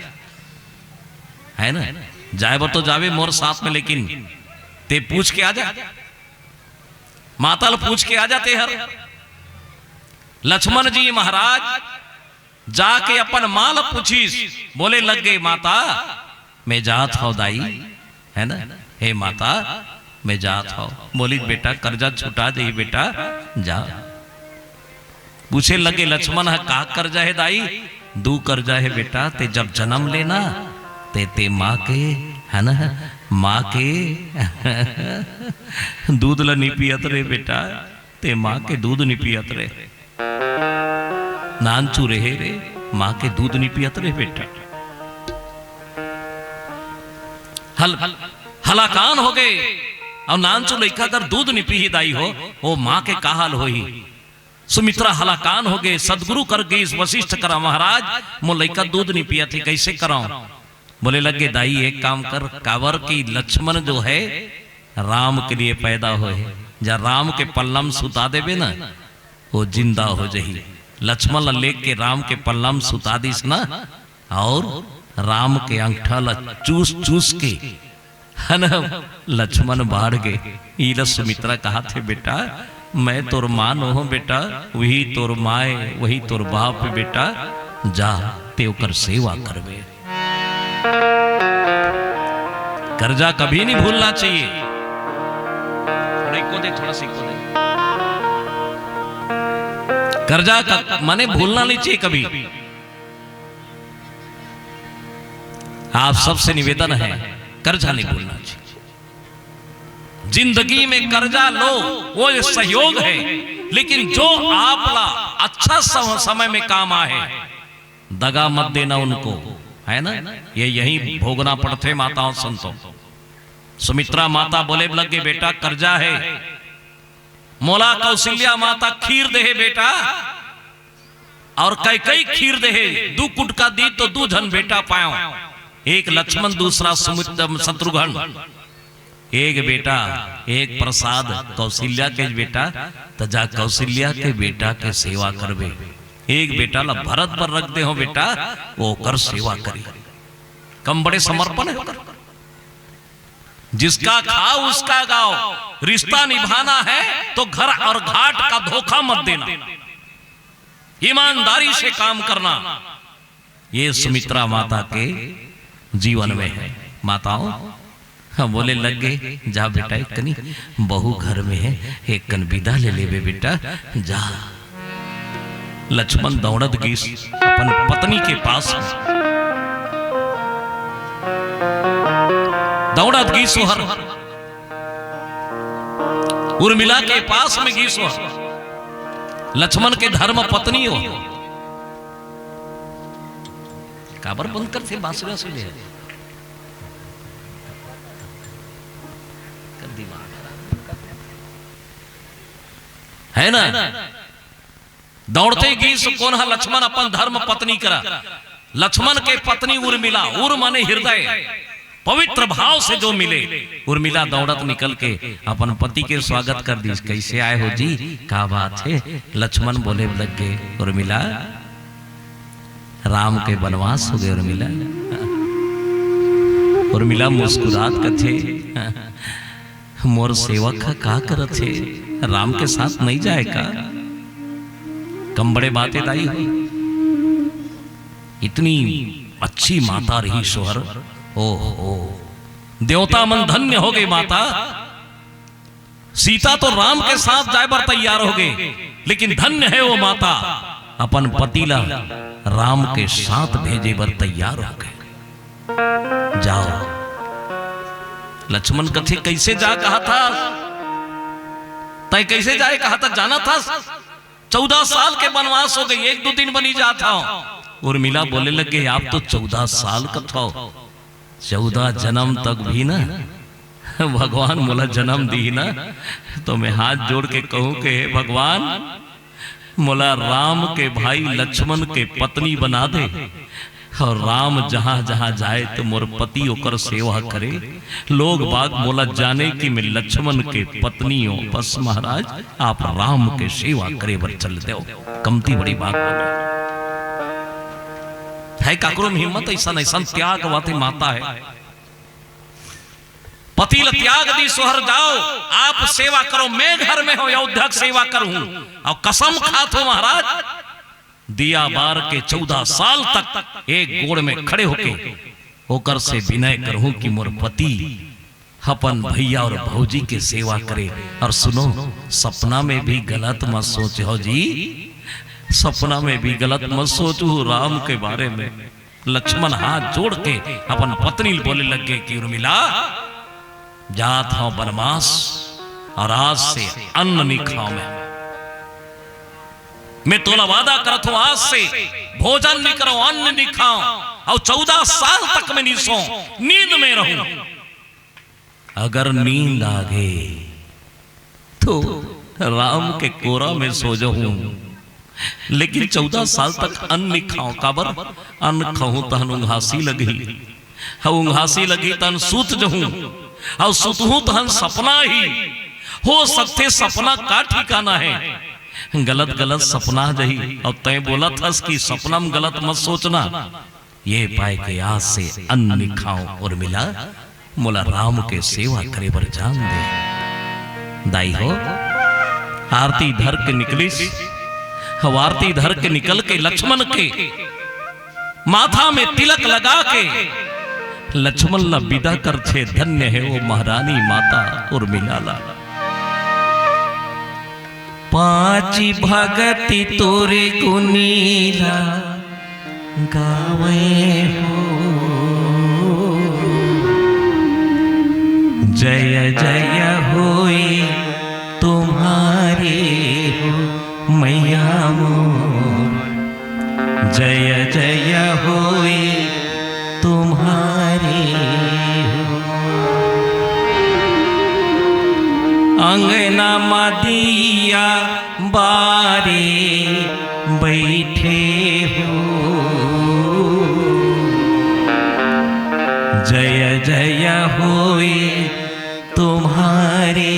है ना? जाए बर तो जाबे मोर साथ में, लेकिन तें पूछ के आ जा, माता ल पूछ के आ जा तेहर। लक्ष्मण जी महाराज जाके अपन मां ल पूछिस, बोले लग गए, माता, मैं जात हंव दाई, है ना, हे माता, मैं जात हंव। बोलिस, बेटा, करजा छुटा जाही बेटा, जा। पूछे लगे लक्ष्मण ह, का करजा हे दाई? दू करजा हे बेटा, तें जब जनम ले ना, तें, तें मां के, है ना, मां के दूध ल नी पियत रे बेटा, तें मां के दूध नी पियत रे। नानचु रेहे रे, मां के दूध नी पियत रे बेटा। हल-, हलाकान हो गए। अउ नानचु लइका अगर दूध नी पीही दाई हो, ओ मां के का हाल होही? सुमित्रा हलाकान हो गए, सदगुरु कर गईस वशिष्ठ करा, "महाराज, मोर लइका दूध नहीं पिया थे, कैसे कराओ?" बोले लगे, "दाई, एक काम कर, काबर कि लक्ष्मण जो है, राम के लिए पैदा होए हे। जा राम के पल्ला म सुता देबे ना, वो जिंदा हो जही।" लक्ष्मण ला लेके राम के पल्ला म सुता दिस ना, और राम के अंगठा ला चूस चूस के, है ना, लक्ष्मण बाढ़ गे। इला सुमित्रा कहा थे, "बेटा, मैं तोर माँ नो हूँ बेटा, वही तोर माँ हे, वही तोर बाप हे बेटा, जा ते ओकर सेवा करबे।" कर्जा कभी नहीं भूलना चाहिए। थोड़ा इको दे, थोड़ा सा इको दे। कर्जा का माने भूलना नहीं चाहिए कभी। आप सबसे निवेदन है, कर्जा नहीं भूलना चाहिए। जिंदगी में कर्जा लो, वो एक सहयोग है, लेकिन जो आपला अच्छा सम-, समय में काम आए, दगा मत देना उनको, है ना? ये यही भोगना पड़थे माताओं संतों। सुमित्रा माता बोले लगे, "बेटा, कर्जा है, मोला कौशल्या माता खीर देहे बेटा, और कैकई खीर देहे, दू कुटका दी तो दू झन बेटा पायो, एक लक्ष्मण, दूसरा सुमित-, शत्रुघ्न, एक बेटा, एक प्रसाद कौशल्या के बेटा, त जा कौशल्या के बेटा के सेवा करबे, एक बेटा ला भरत पर रख दे हो बेटा, वो ओकर सेवा करी।" कम बड़े समर्पण है ओकर। "जिसका खाओ उसका गाओ, रिश्ता निभाना है तो घर और घाट का धोखा मत देना, ईमानदारी से काम करना।" ये सुमित्रा माता के जीवन में है। माताओं, हाँ, बोले लगे, "जा बेटा, एक कनी बहू घर में है, एक कन विदा ले लेबे बेटा, जा।" लक्ष्मण दौड़त गीस अपन पत्नी के पास में। दौड़त गीस ओहर उर्मिला के पास में गीस ओहर। लक्ष्मण के धर्म पत्नी हो। काबर बंद करथे बांसुरी सुने? कर दिमाग खराब। है ना? दौड़ते गीस कोन हा लक्ष्मण अपन धर्म पत्नी करा। लक्ष्मण के पत्नी उर्मिला, उर माने हृदय, पवित्र भाव से जो मिले, उर्मिला दौड़त निकल के अपन पति के स्वागत कर दीस। "कैसे आए हो जी? का बात है?" लक्ष्मण बोले लग गए, "उर्मिला, राम के बनवास हो गए उर्मिला।" उर्मिला मुस्कुरात कथे, "मोर सेवक ह का करत हे? राम के साथ नहीं जाए का?" कम बड़े बात हे दाई हो। इतनी अच्छी माता रही सोहर। ओहो, देवता मन धन्य हो गए माता। सीता तो राम के साथ जाए बर तैयार हो गए, लेकिन धन्य है वो माता, अपन पति ला राम के साथ भेजे बर तैयार हो गए। जाओ। लक्ष्मण कथे, "कैसे जा कहा था? तय कैसे जाए कहा था? जाना था? चौदह साल के बनवास हो गई, एक दो दिन बनी जात हव।" उर्मिला बोले लगे, "आप तो चौदह साल कथव, चौदह जन्म तक भी ना भगवान मोला जन्म दी ना, तो मैं हाथ जोड़ के कहूं के, हे भगवान, मोला राम के भाई लक्ष्मण के पत्नी बना दे, और राम जहां जहां जाए तो मोर पति ओकर सेवा करे, लोग बाग मोला जाने कि मैं लक्ष्मण के पत्नी हूं। बस महाराज, आप राम के सेवा करे बर चल देव।" कमती बड़ी बात बोले। है काकरो में हिम्मत? ऐसा नहीं, ऐसा त्याग वाते माता है। पति ल त्याग दी, सोहर जाओ, आप सेवा करो, मैं घर में हूं, अयोध्या के सेवा करूं। और कसम खात हो महाराज, दिया बार के चौदह साल तक एक गोड़ में खड़े होके ओकर से विनय करहूं कि मोर पति अपन भैया और भौजी के सेवा करे। और सुनो, सपना में भी गलत मत सोच हो जी, सपना में भी गलत मत सोचू राम के बारे में। लक्ष्मण हाथ जोड़ के अपन पत्नी ल बोले लग गए कि उर्मिला, जात हव बनवास और आज से अन्न नहीं खाओ मैं। मैं तोला वादा करत हूं, आज से भोजन नहीं करो, अन्न नहीं खाओ, और चौदह साल तक मैं नहीं सो, नींद में रहूं। अगर नींद आ गई तो राम के कोरा में सो जहूं, लेकिन चौदह साल तक अन्न नइ खांव। काबर? अन्न खाहूं तहन उंघासी लगही, अउ उंघासी लगही तहन सूत जहूं, अउ सुतहूं तहन सपना ही। हो सकथे सपना का ठिकाना हे, गलत गलत सपना जही। अउ तैं बोलत हस कि सपना में गलत मत सोचना। ये पाय के आज से अन्न नइ खांव उर्मिला, मोला राम के सेवा करे बर जान दे। दाई हो, आरती धर के निकलिस, अउ आरती धर के निकल के लक्ष्मण के माथा में तिलक लगा के लक्ष्मण ला बिदा करथे। धन्य हे वो महारानी माता उर्मिला ला। पांच भगति तोरे गुनी ला गावे हो। जय जय होई तुम्हारे हो मैया मोर। जय जय होई तुम्हारे हो। अंगना मा दिया बारे बैठे हो। जय जय होई तुम्हारे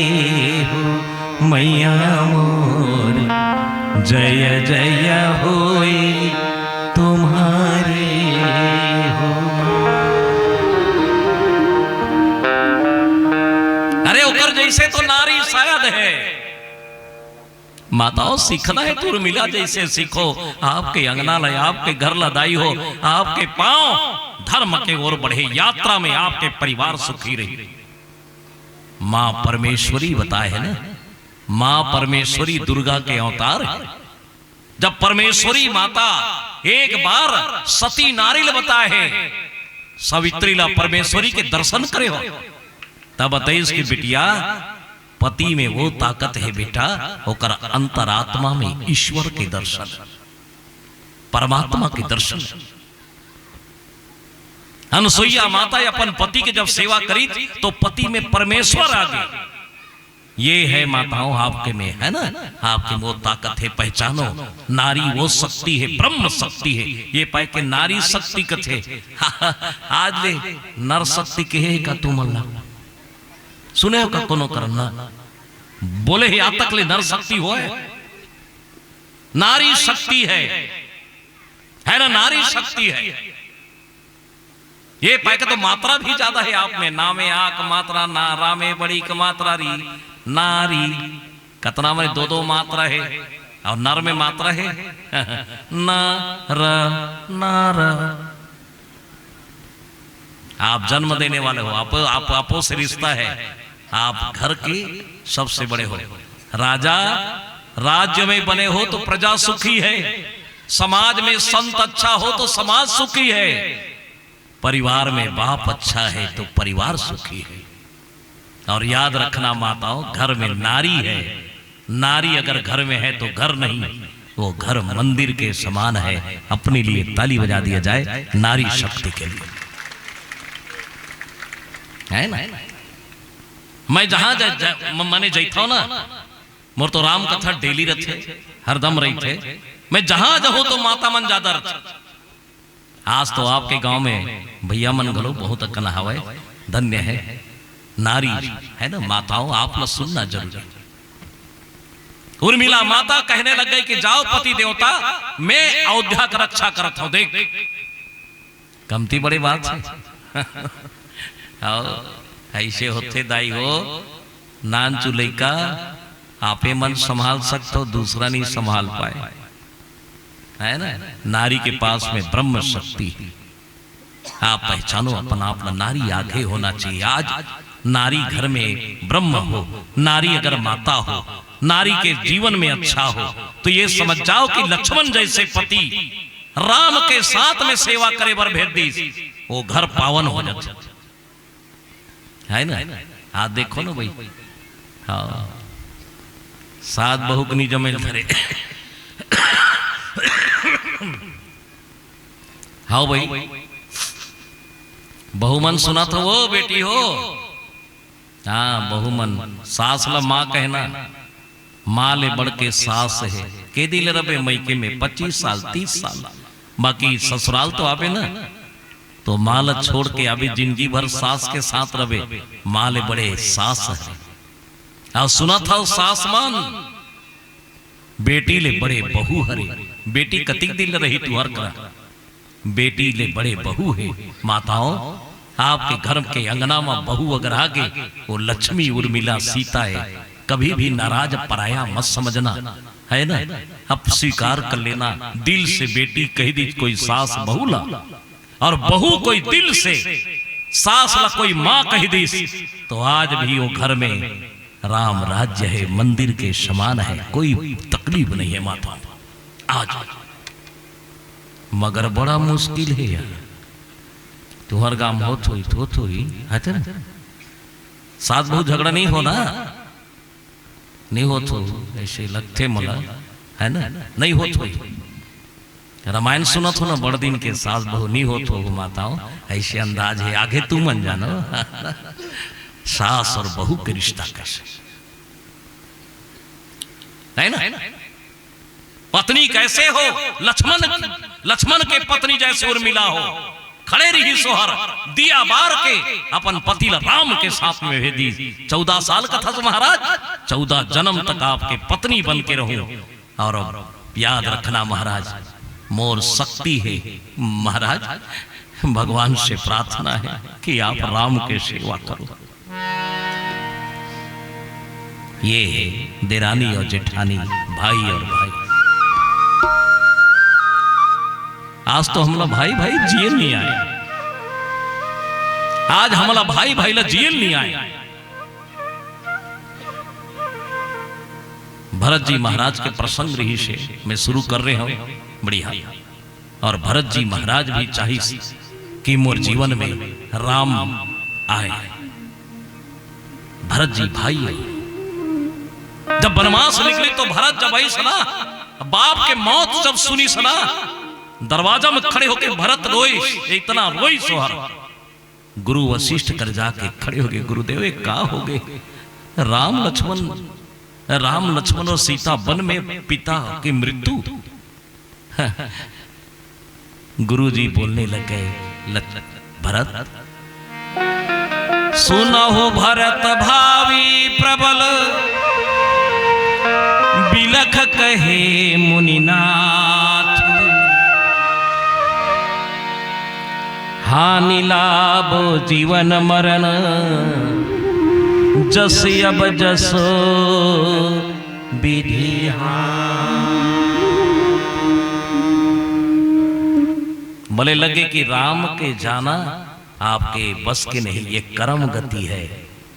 हो मैया मोर। जय जय होई तुम्हारे हो। अरे ओकर जइसे तो नारी शायद हे। माताओं, सीखना हे तो उर्मिला जइसे सीखो। आपके अंगना ला, आपके घर ला दाई हो, आपके पांव धर्म के ओर बढ़े, यात्रा में आपके परिवार सुखी रही। मां परमेश्वरी बताए हे ना, मां परमेश्वरी दुर्गा के अवतार हे। जब परमेश्वरी माता एक बार सती नारी ल बताए हे, सावित्री ला परमेश्वरी के दर्शन करे हो, तब बताइस कि बिटिया, पति में वो ताकत हे बेटा, ओकर अंतरात्मा में ईश्वर के दर्शन, परमात्मा के दर्शन। अनसुईया माता अपन पति के जब सेवा करी तो पति में परमेश्वर आ गे। ये हे माताओं आपके में, हे ना, आपके में वो ताकत हे, पहचानो। नारी वो शक्ति हे, ब्रह्म शक्ति हे। ये पाय के नारी शक्ति कथे। आज ले नर शक्ति कहे हे का तुमन ला? सुने हो का कोनो करन ना? बोले हे आज तक ले नर शक्ति होय? नारी शक्ति हे, हे ना, नारी शक्ति हे। ये पाय के तो मात्रा भी ज्यादा हे आप में। ना में आ के मात्रा ना, रा में बड़ी के मात्रा री, नारी। कतना में दो दो मात्रा हे, अउ नर में मात्रा हे। ना, र, ना, र। आप जन्म देने वाले हो, आप, आप, आपो से रिश्ता हे, आप घर के सबसे बड़े हो। राजा राज्य में बने हो तो प्रजा सुखी हे, समाज में संत अच्छा हो तो समाज सुखी हे, परिवार में बाप अच्छा हे तो परिवार सुखी हे। अउ याद रखना माताओं, घर में नारी हे, नारी अगर घर में हे तो घर नहीं, वो घर मंदिर के समान हे। अपने लिए ताली बजा दिया जाए नारी शक्ति के लिए, हे ना? मैं जहां जा, जा, म-, मने जइथव ना, मोर तो राम कथा डेली रथे, हरदम रहिथे। मैं जहां जाहूं तो माता मन जादा रथे। आज तो आपके गांव में भैया मन घलो बहुत अकन हवय, धन्य हे। नारी हे ना, माताओं, आप ला सुनना जरूरी। उर्मिला माता कहने लग गई कि जाओ पति देवता, मैं अयोध्या का रक्षा करत हंव। देख, कमती बड़े बात हे। अउ अइसे होथे दाई हो, नानचु लइका आपे मन संभाल सकथव, दूसरा नइ संभाल पाय, हे ना? नारी के पास में ब्रह्म शक्ति हे। आप पहचानो अपन आप ला, नारी आगे होना चाहिए। आज नारी घर में ब्रह्म हो, नारी अगर माता हो, नारी के जीवन में अच्छा हो, तो ये समझ जाओ कि लक्ष्मण जैसे पति राम के साथ में सेवा करे बर भेज दीस, वो घर पावन हो जाथे। हे ना? आज देखो ना भाई, हाँ, सात बहू के नइ जमे ल धरे। हाँ भाई, बहू मन सुनत हो, ओ बेटी हो, हाँ, बहू मन, सास ला माँ कहना, माँ ले बढ़ के सास हे। के दिन ले रबे मइके में? पच्चीस साल, तीस साल, बाकी ससुराल तो आबे ना, तो माँ ला छोड़ के आबे, जिंदगी भर सास के साथ रबे, माँ ले बड़े सास हे। अउ सुनत हव सास मन, बेटी ले बड़े बहू हरे। बेटी कतिक दिन ले रही तुहर करा? बेटी ले बड़े बहू हे। माताओं, आपके घर के अंगना म बहू अगर आगे, वो लक्ष्मी उर्मिला सीता हे, कभी भी नाराज पराया मत समझना, है ना? अब स्वीकार कर लेना, दिल से बेटी कहि दिस कोई सास बहू ला, और बहू कोई दिल से सास ला कोई माँ कहि दिस, तो आज भी वो घर में राम राज्य हे, मंदिर के समान हे, कोई तकलीफ नहीं हे माता। आज मगर बड़ा मुश्किल हे यार। तुहर गांव होत होही तो होत होही, हे ते ना? सास बहू झगड़ा नहीं हो ना? नहीं होत हो, ऐसे लगथे मोला, है ना? नहीं होत होही। रामायण सुनत हो ना, बड़ दिन के सास बहू नहीं होत हो, माताओं, ऐसे अंदाज हे, आगे तुमन जानो। सास और बहू के रिश्ता कैसे, है ना? पत्नी कैसे हो? लक्ष्मण, लक्ष्मण के पत्नी जैसे उर्मिला हो, खड़े रही सोहर, दिया बार के अपन पति ला राम के साथ में भेज दिस। चौदह साल कथस महाराज, चौदह जन्म तक आपके पत्नी बन के रहूं। और अब याद रखना महाराज, मोर शक्ति हे महाराज, भगवान से प्रार्थना हे कि आप राम के सेवा करो। ये हे देरानी और जेठानी, भाई और भाई। आज तो हमला भाई भाई जियल नहीं आय, आज हमला भाई भाई ला जियल नहीं आय। भरत जी महाराज के प्रसंग रहिस हे, मैं शुरू कर रहे हूं, बढ़िया। और भरत जी महाराज भी चाहिस कि मोर जीवन में राम आय। भरत जी भाई हे। जब वनवास निकले तो भरत जब आइस ना, बाप के मौत जब सुनिस ना, दरवाजा में खड़े होके भरत रोइस, इतना रोइस सोहर। गुरु वशिष्ठ कर जाके खड़े होगे, गुरुदेव, ये का होगे? राम लक्ष्मण, राम लक्ष्मण और सीता वन में, पिता की मृत्यु। गुरु जी बोलने लग गए, लच-, भरत, सुनहु भरत भावी प्रबल, बिलख कहे मुनिनाथ। हानि लाभ जीवन मरण, जस अब जसो विधि हाथ। बोले लगे कि राम के जाना आपके बस के नहीं, ये कर्म गति है।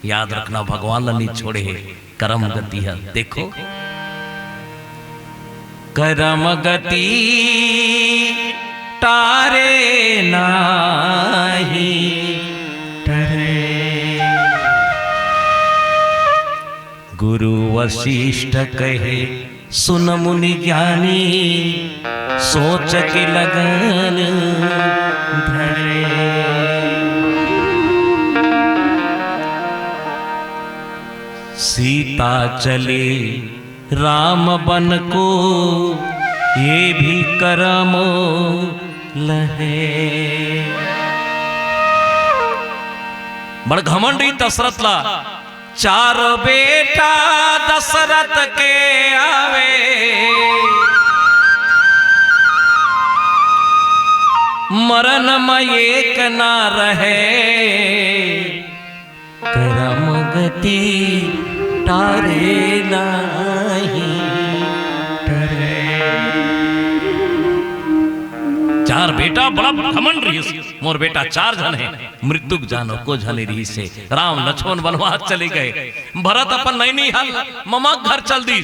याद रखना, भगवान ला नहीं छोड़े हे, कर्म गति हे। देखो, कर्म गति टारे नाही टरे। गुरु वशिष्ठ कहे सुन मुनि ज्ञानी, सोच के लगन धरे। सीता चले राम बन को, ये भी करम लहे। बड़ घमंडी दशरथ ला, चार बेटा दशरथ के आवे, मरन म एक ना रहे, करम गति टारे नाही टरे। चार बेटा, बड़ा घमंड रहिस, मोर बेटा चार झन हे। मृत्युक जानो को झने रहिसे। राम लक्ष्मण वनवास चले गए। भरत अपन नैनी हल ममा घर चल दी।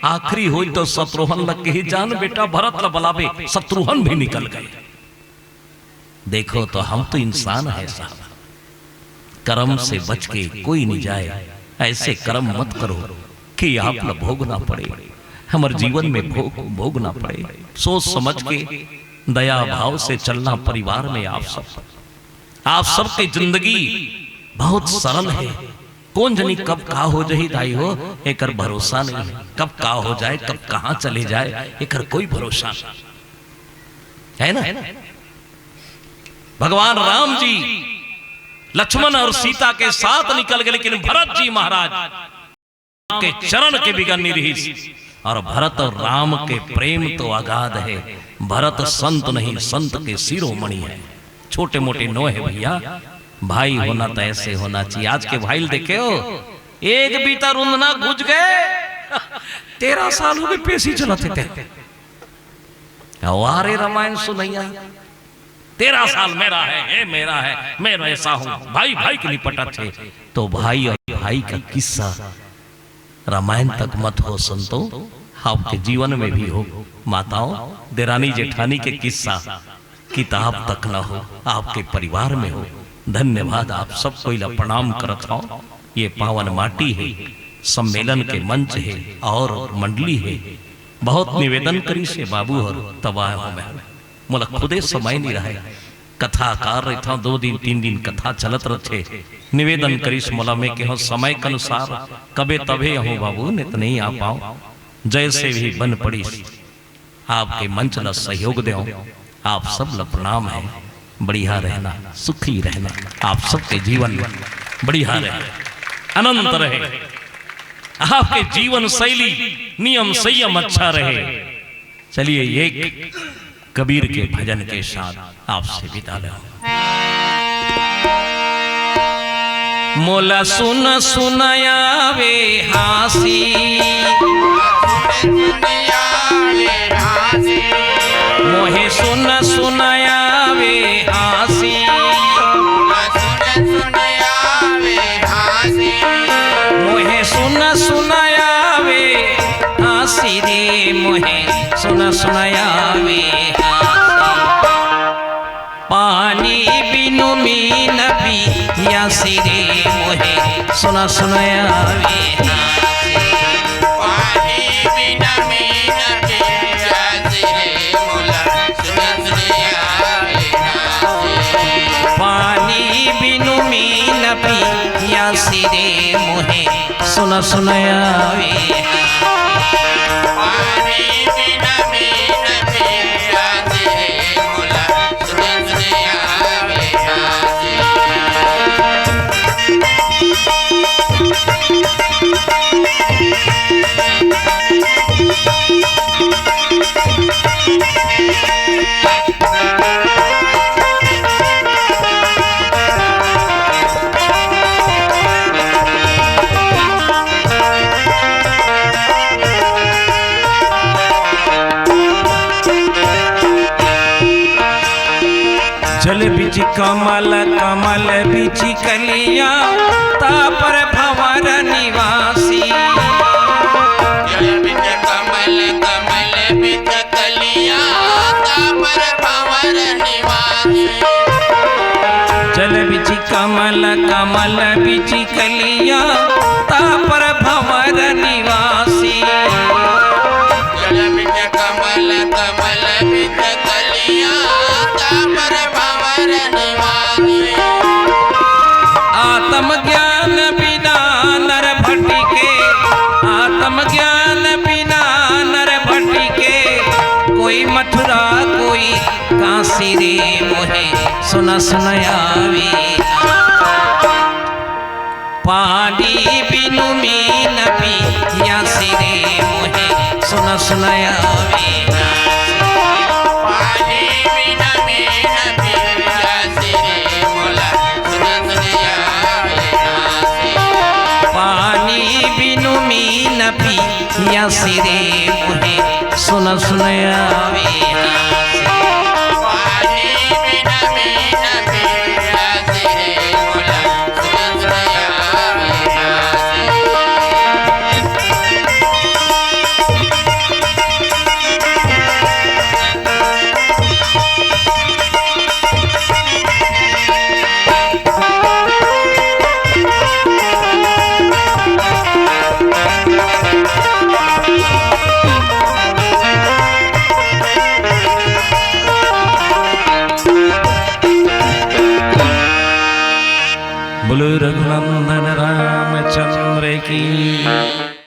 आखिरी होई तो शत्रुघ्न लग के ही जान बेटा भरत ल बलावे। शत्रुघ्न भी निकल गए। देखो तो हम तो इंसान है साहब, कर्म से बच के कोई नहीं जाए। ऐसे कर्म मत करो कि आप ल भोगना पड़े, हमारे जीवन में भोग भोगना पड़े। सोच समझ के दया भाव से चलना परिवार में आप सब। आप सबकी जिंदगी बहुत सरल है। कोन जनी कब का हो जाही दाई हो, एकर भरोसा नहीं है। कब का हो जाए, कब कहाँ चले जाए, एकर कोई भरोसा नहीं है ना। भगवान राम जी लक्ष्मण और सीता के साथ निकल गए, लेकिन भरत जी महाराज के चरण के बिगर नहीं रहिस। और भरत और राम के प्रेम तो अगाध है। भरत संत नहीं, संत के शिरोमणि है। छोटे मोटे नो है भैया, भाई होना तो ऐसे होना चाहिए। आज के भाई ल देखे हो, एक बीता रुंधना घुस गए, तेरह साल हो गए पेशी चलत हे ते। वाह रे रामायण सुनैया, तेरह साल मेरा है, ये मेरा है, मैं वैसा हूँ, भाई भाई के निपटत हे। तो भाई और भाई का किस्सा रामायण तक मत हो संतो, आपके जीवन में भी हो। माताओं, देरानी जेठानी के किस्सा किताब तक न हो, आपके परिवार में हो। धन्यवाद, आप सब कोई ला प्रणाम करत हूँ। ये पावन माटी है, सम्मेलन के मंच है और मंडली है। बहुत निवेदन करिस हे बाबू हर, तब आए हो मैं। मोला खुदे समय नहीं रहे, कथाकार रहिथंव, दो दिन तीन दिन कथा चलत रथे। निवेदन करिस मोला, मैं कहेंव समय के अनुसार कबे तबे आहूं बाबू, नहीं तो नहीं आ पाओ। जैसे भी बन पड़िस, आपके मंच ला सहयोग देंव। आप सब ला प्रणाम है। बढ़िया रहना, सुखी रहना, आप सबके जीवन बढ़िया रहे, अनंत रहे, आपके जीवन शैली, नियम संयम अच्छा रहे। चलिए, एक कबीर के भजन के साथ आपसे विदा लेंव। मोला सुन सुन आवे हाँसी, मोहे सुन सुन आवे हाँसी, मोहे सुन सुन आवे हाँसी रे, मोहे सुन सुन आवे हाँसी। पानी बिनु मीन पियासी रे, मोहे सुन सुन आवे हाँसी। पानी बिनु मीन पियासी रे, मोला सुन सुन आवे हाँसी। पानी बिनु मीन पियासी रे, मोहे सुन सुन आवे। पानी बिना मीन पियासी रे, मोला सुन सुन आवे हाँसी। जल बिच कमल, कमल बिच कलिया, ता पर भंवर निवासी। जल बिच कमल, कमल बिच कलिया, ता पर भंवर निवासी। जल बिच कमल, कमल बिच कलिया, ता पर भंवर निवासी। जल बिच कमल, कमल बिच कलिया, ता पर भंवर निवासी। आत्म ज्ञान बिना नर भटके, आत्म ज्ञान बिना नर भटके, कोई मथुरा कोई काशी रे, मोहे सुन सुन आवे। पानी बिनु मीन पियासी रे, मोहे सुन सुन आवे। पानी बिनु मीन पियासी रे, मोला सुन सुन आवे। पानी बिनु मीन पियासी रे, मोहे सुन सुन आवे। बोलो रघुनंदन रामचंद्र की।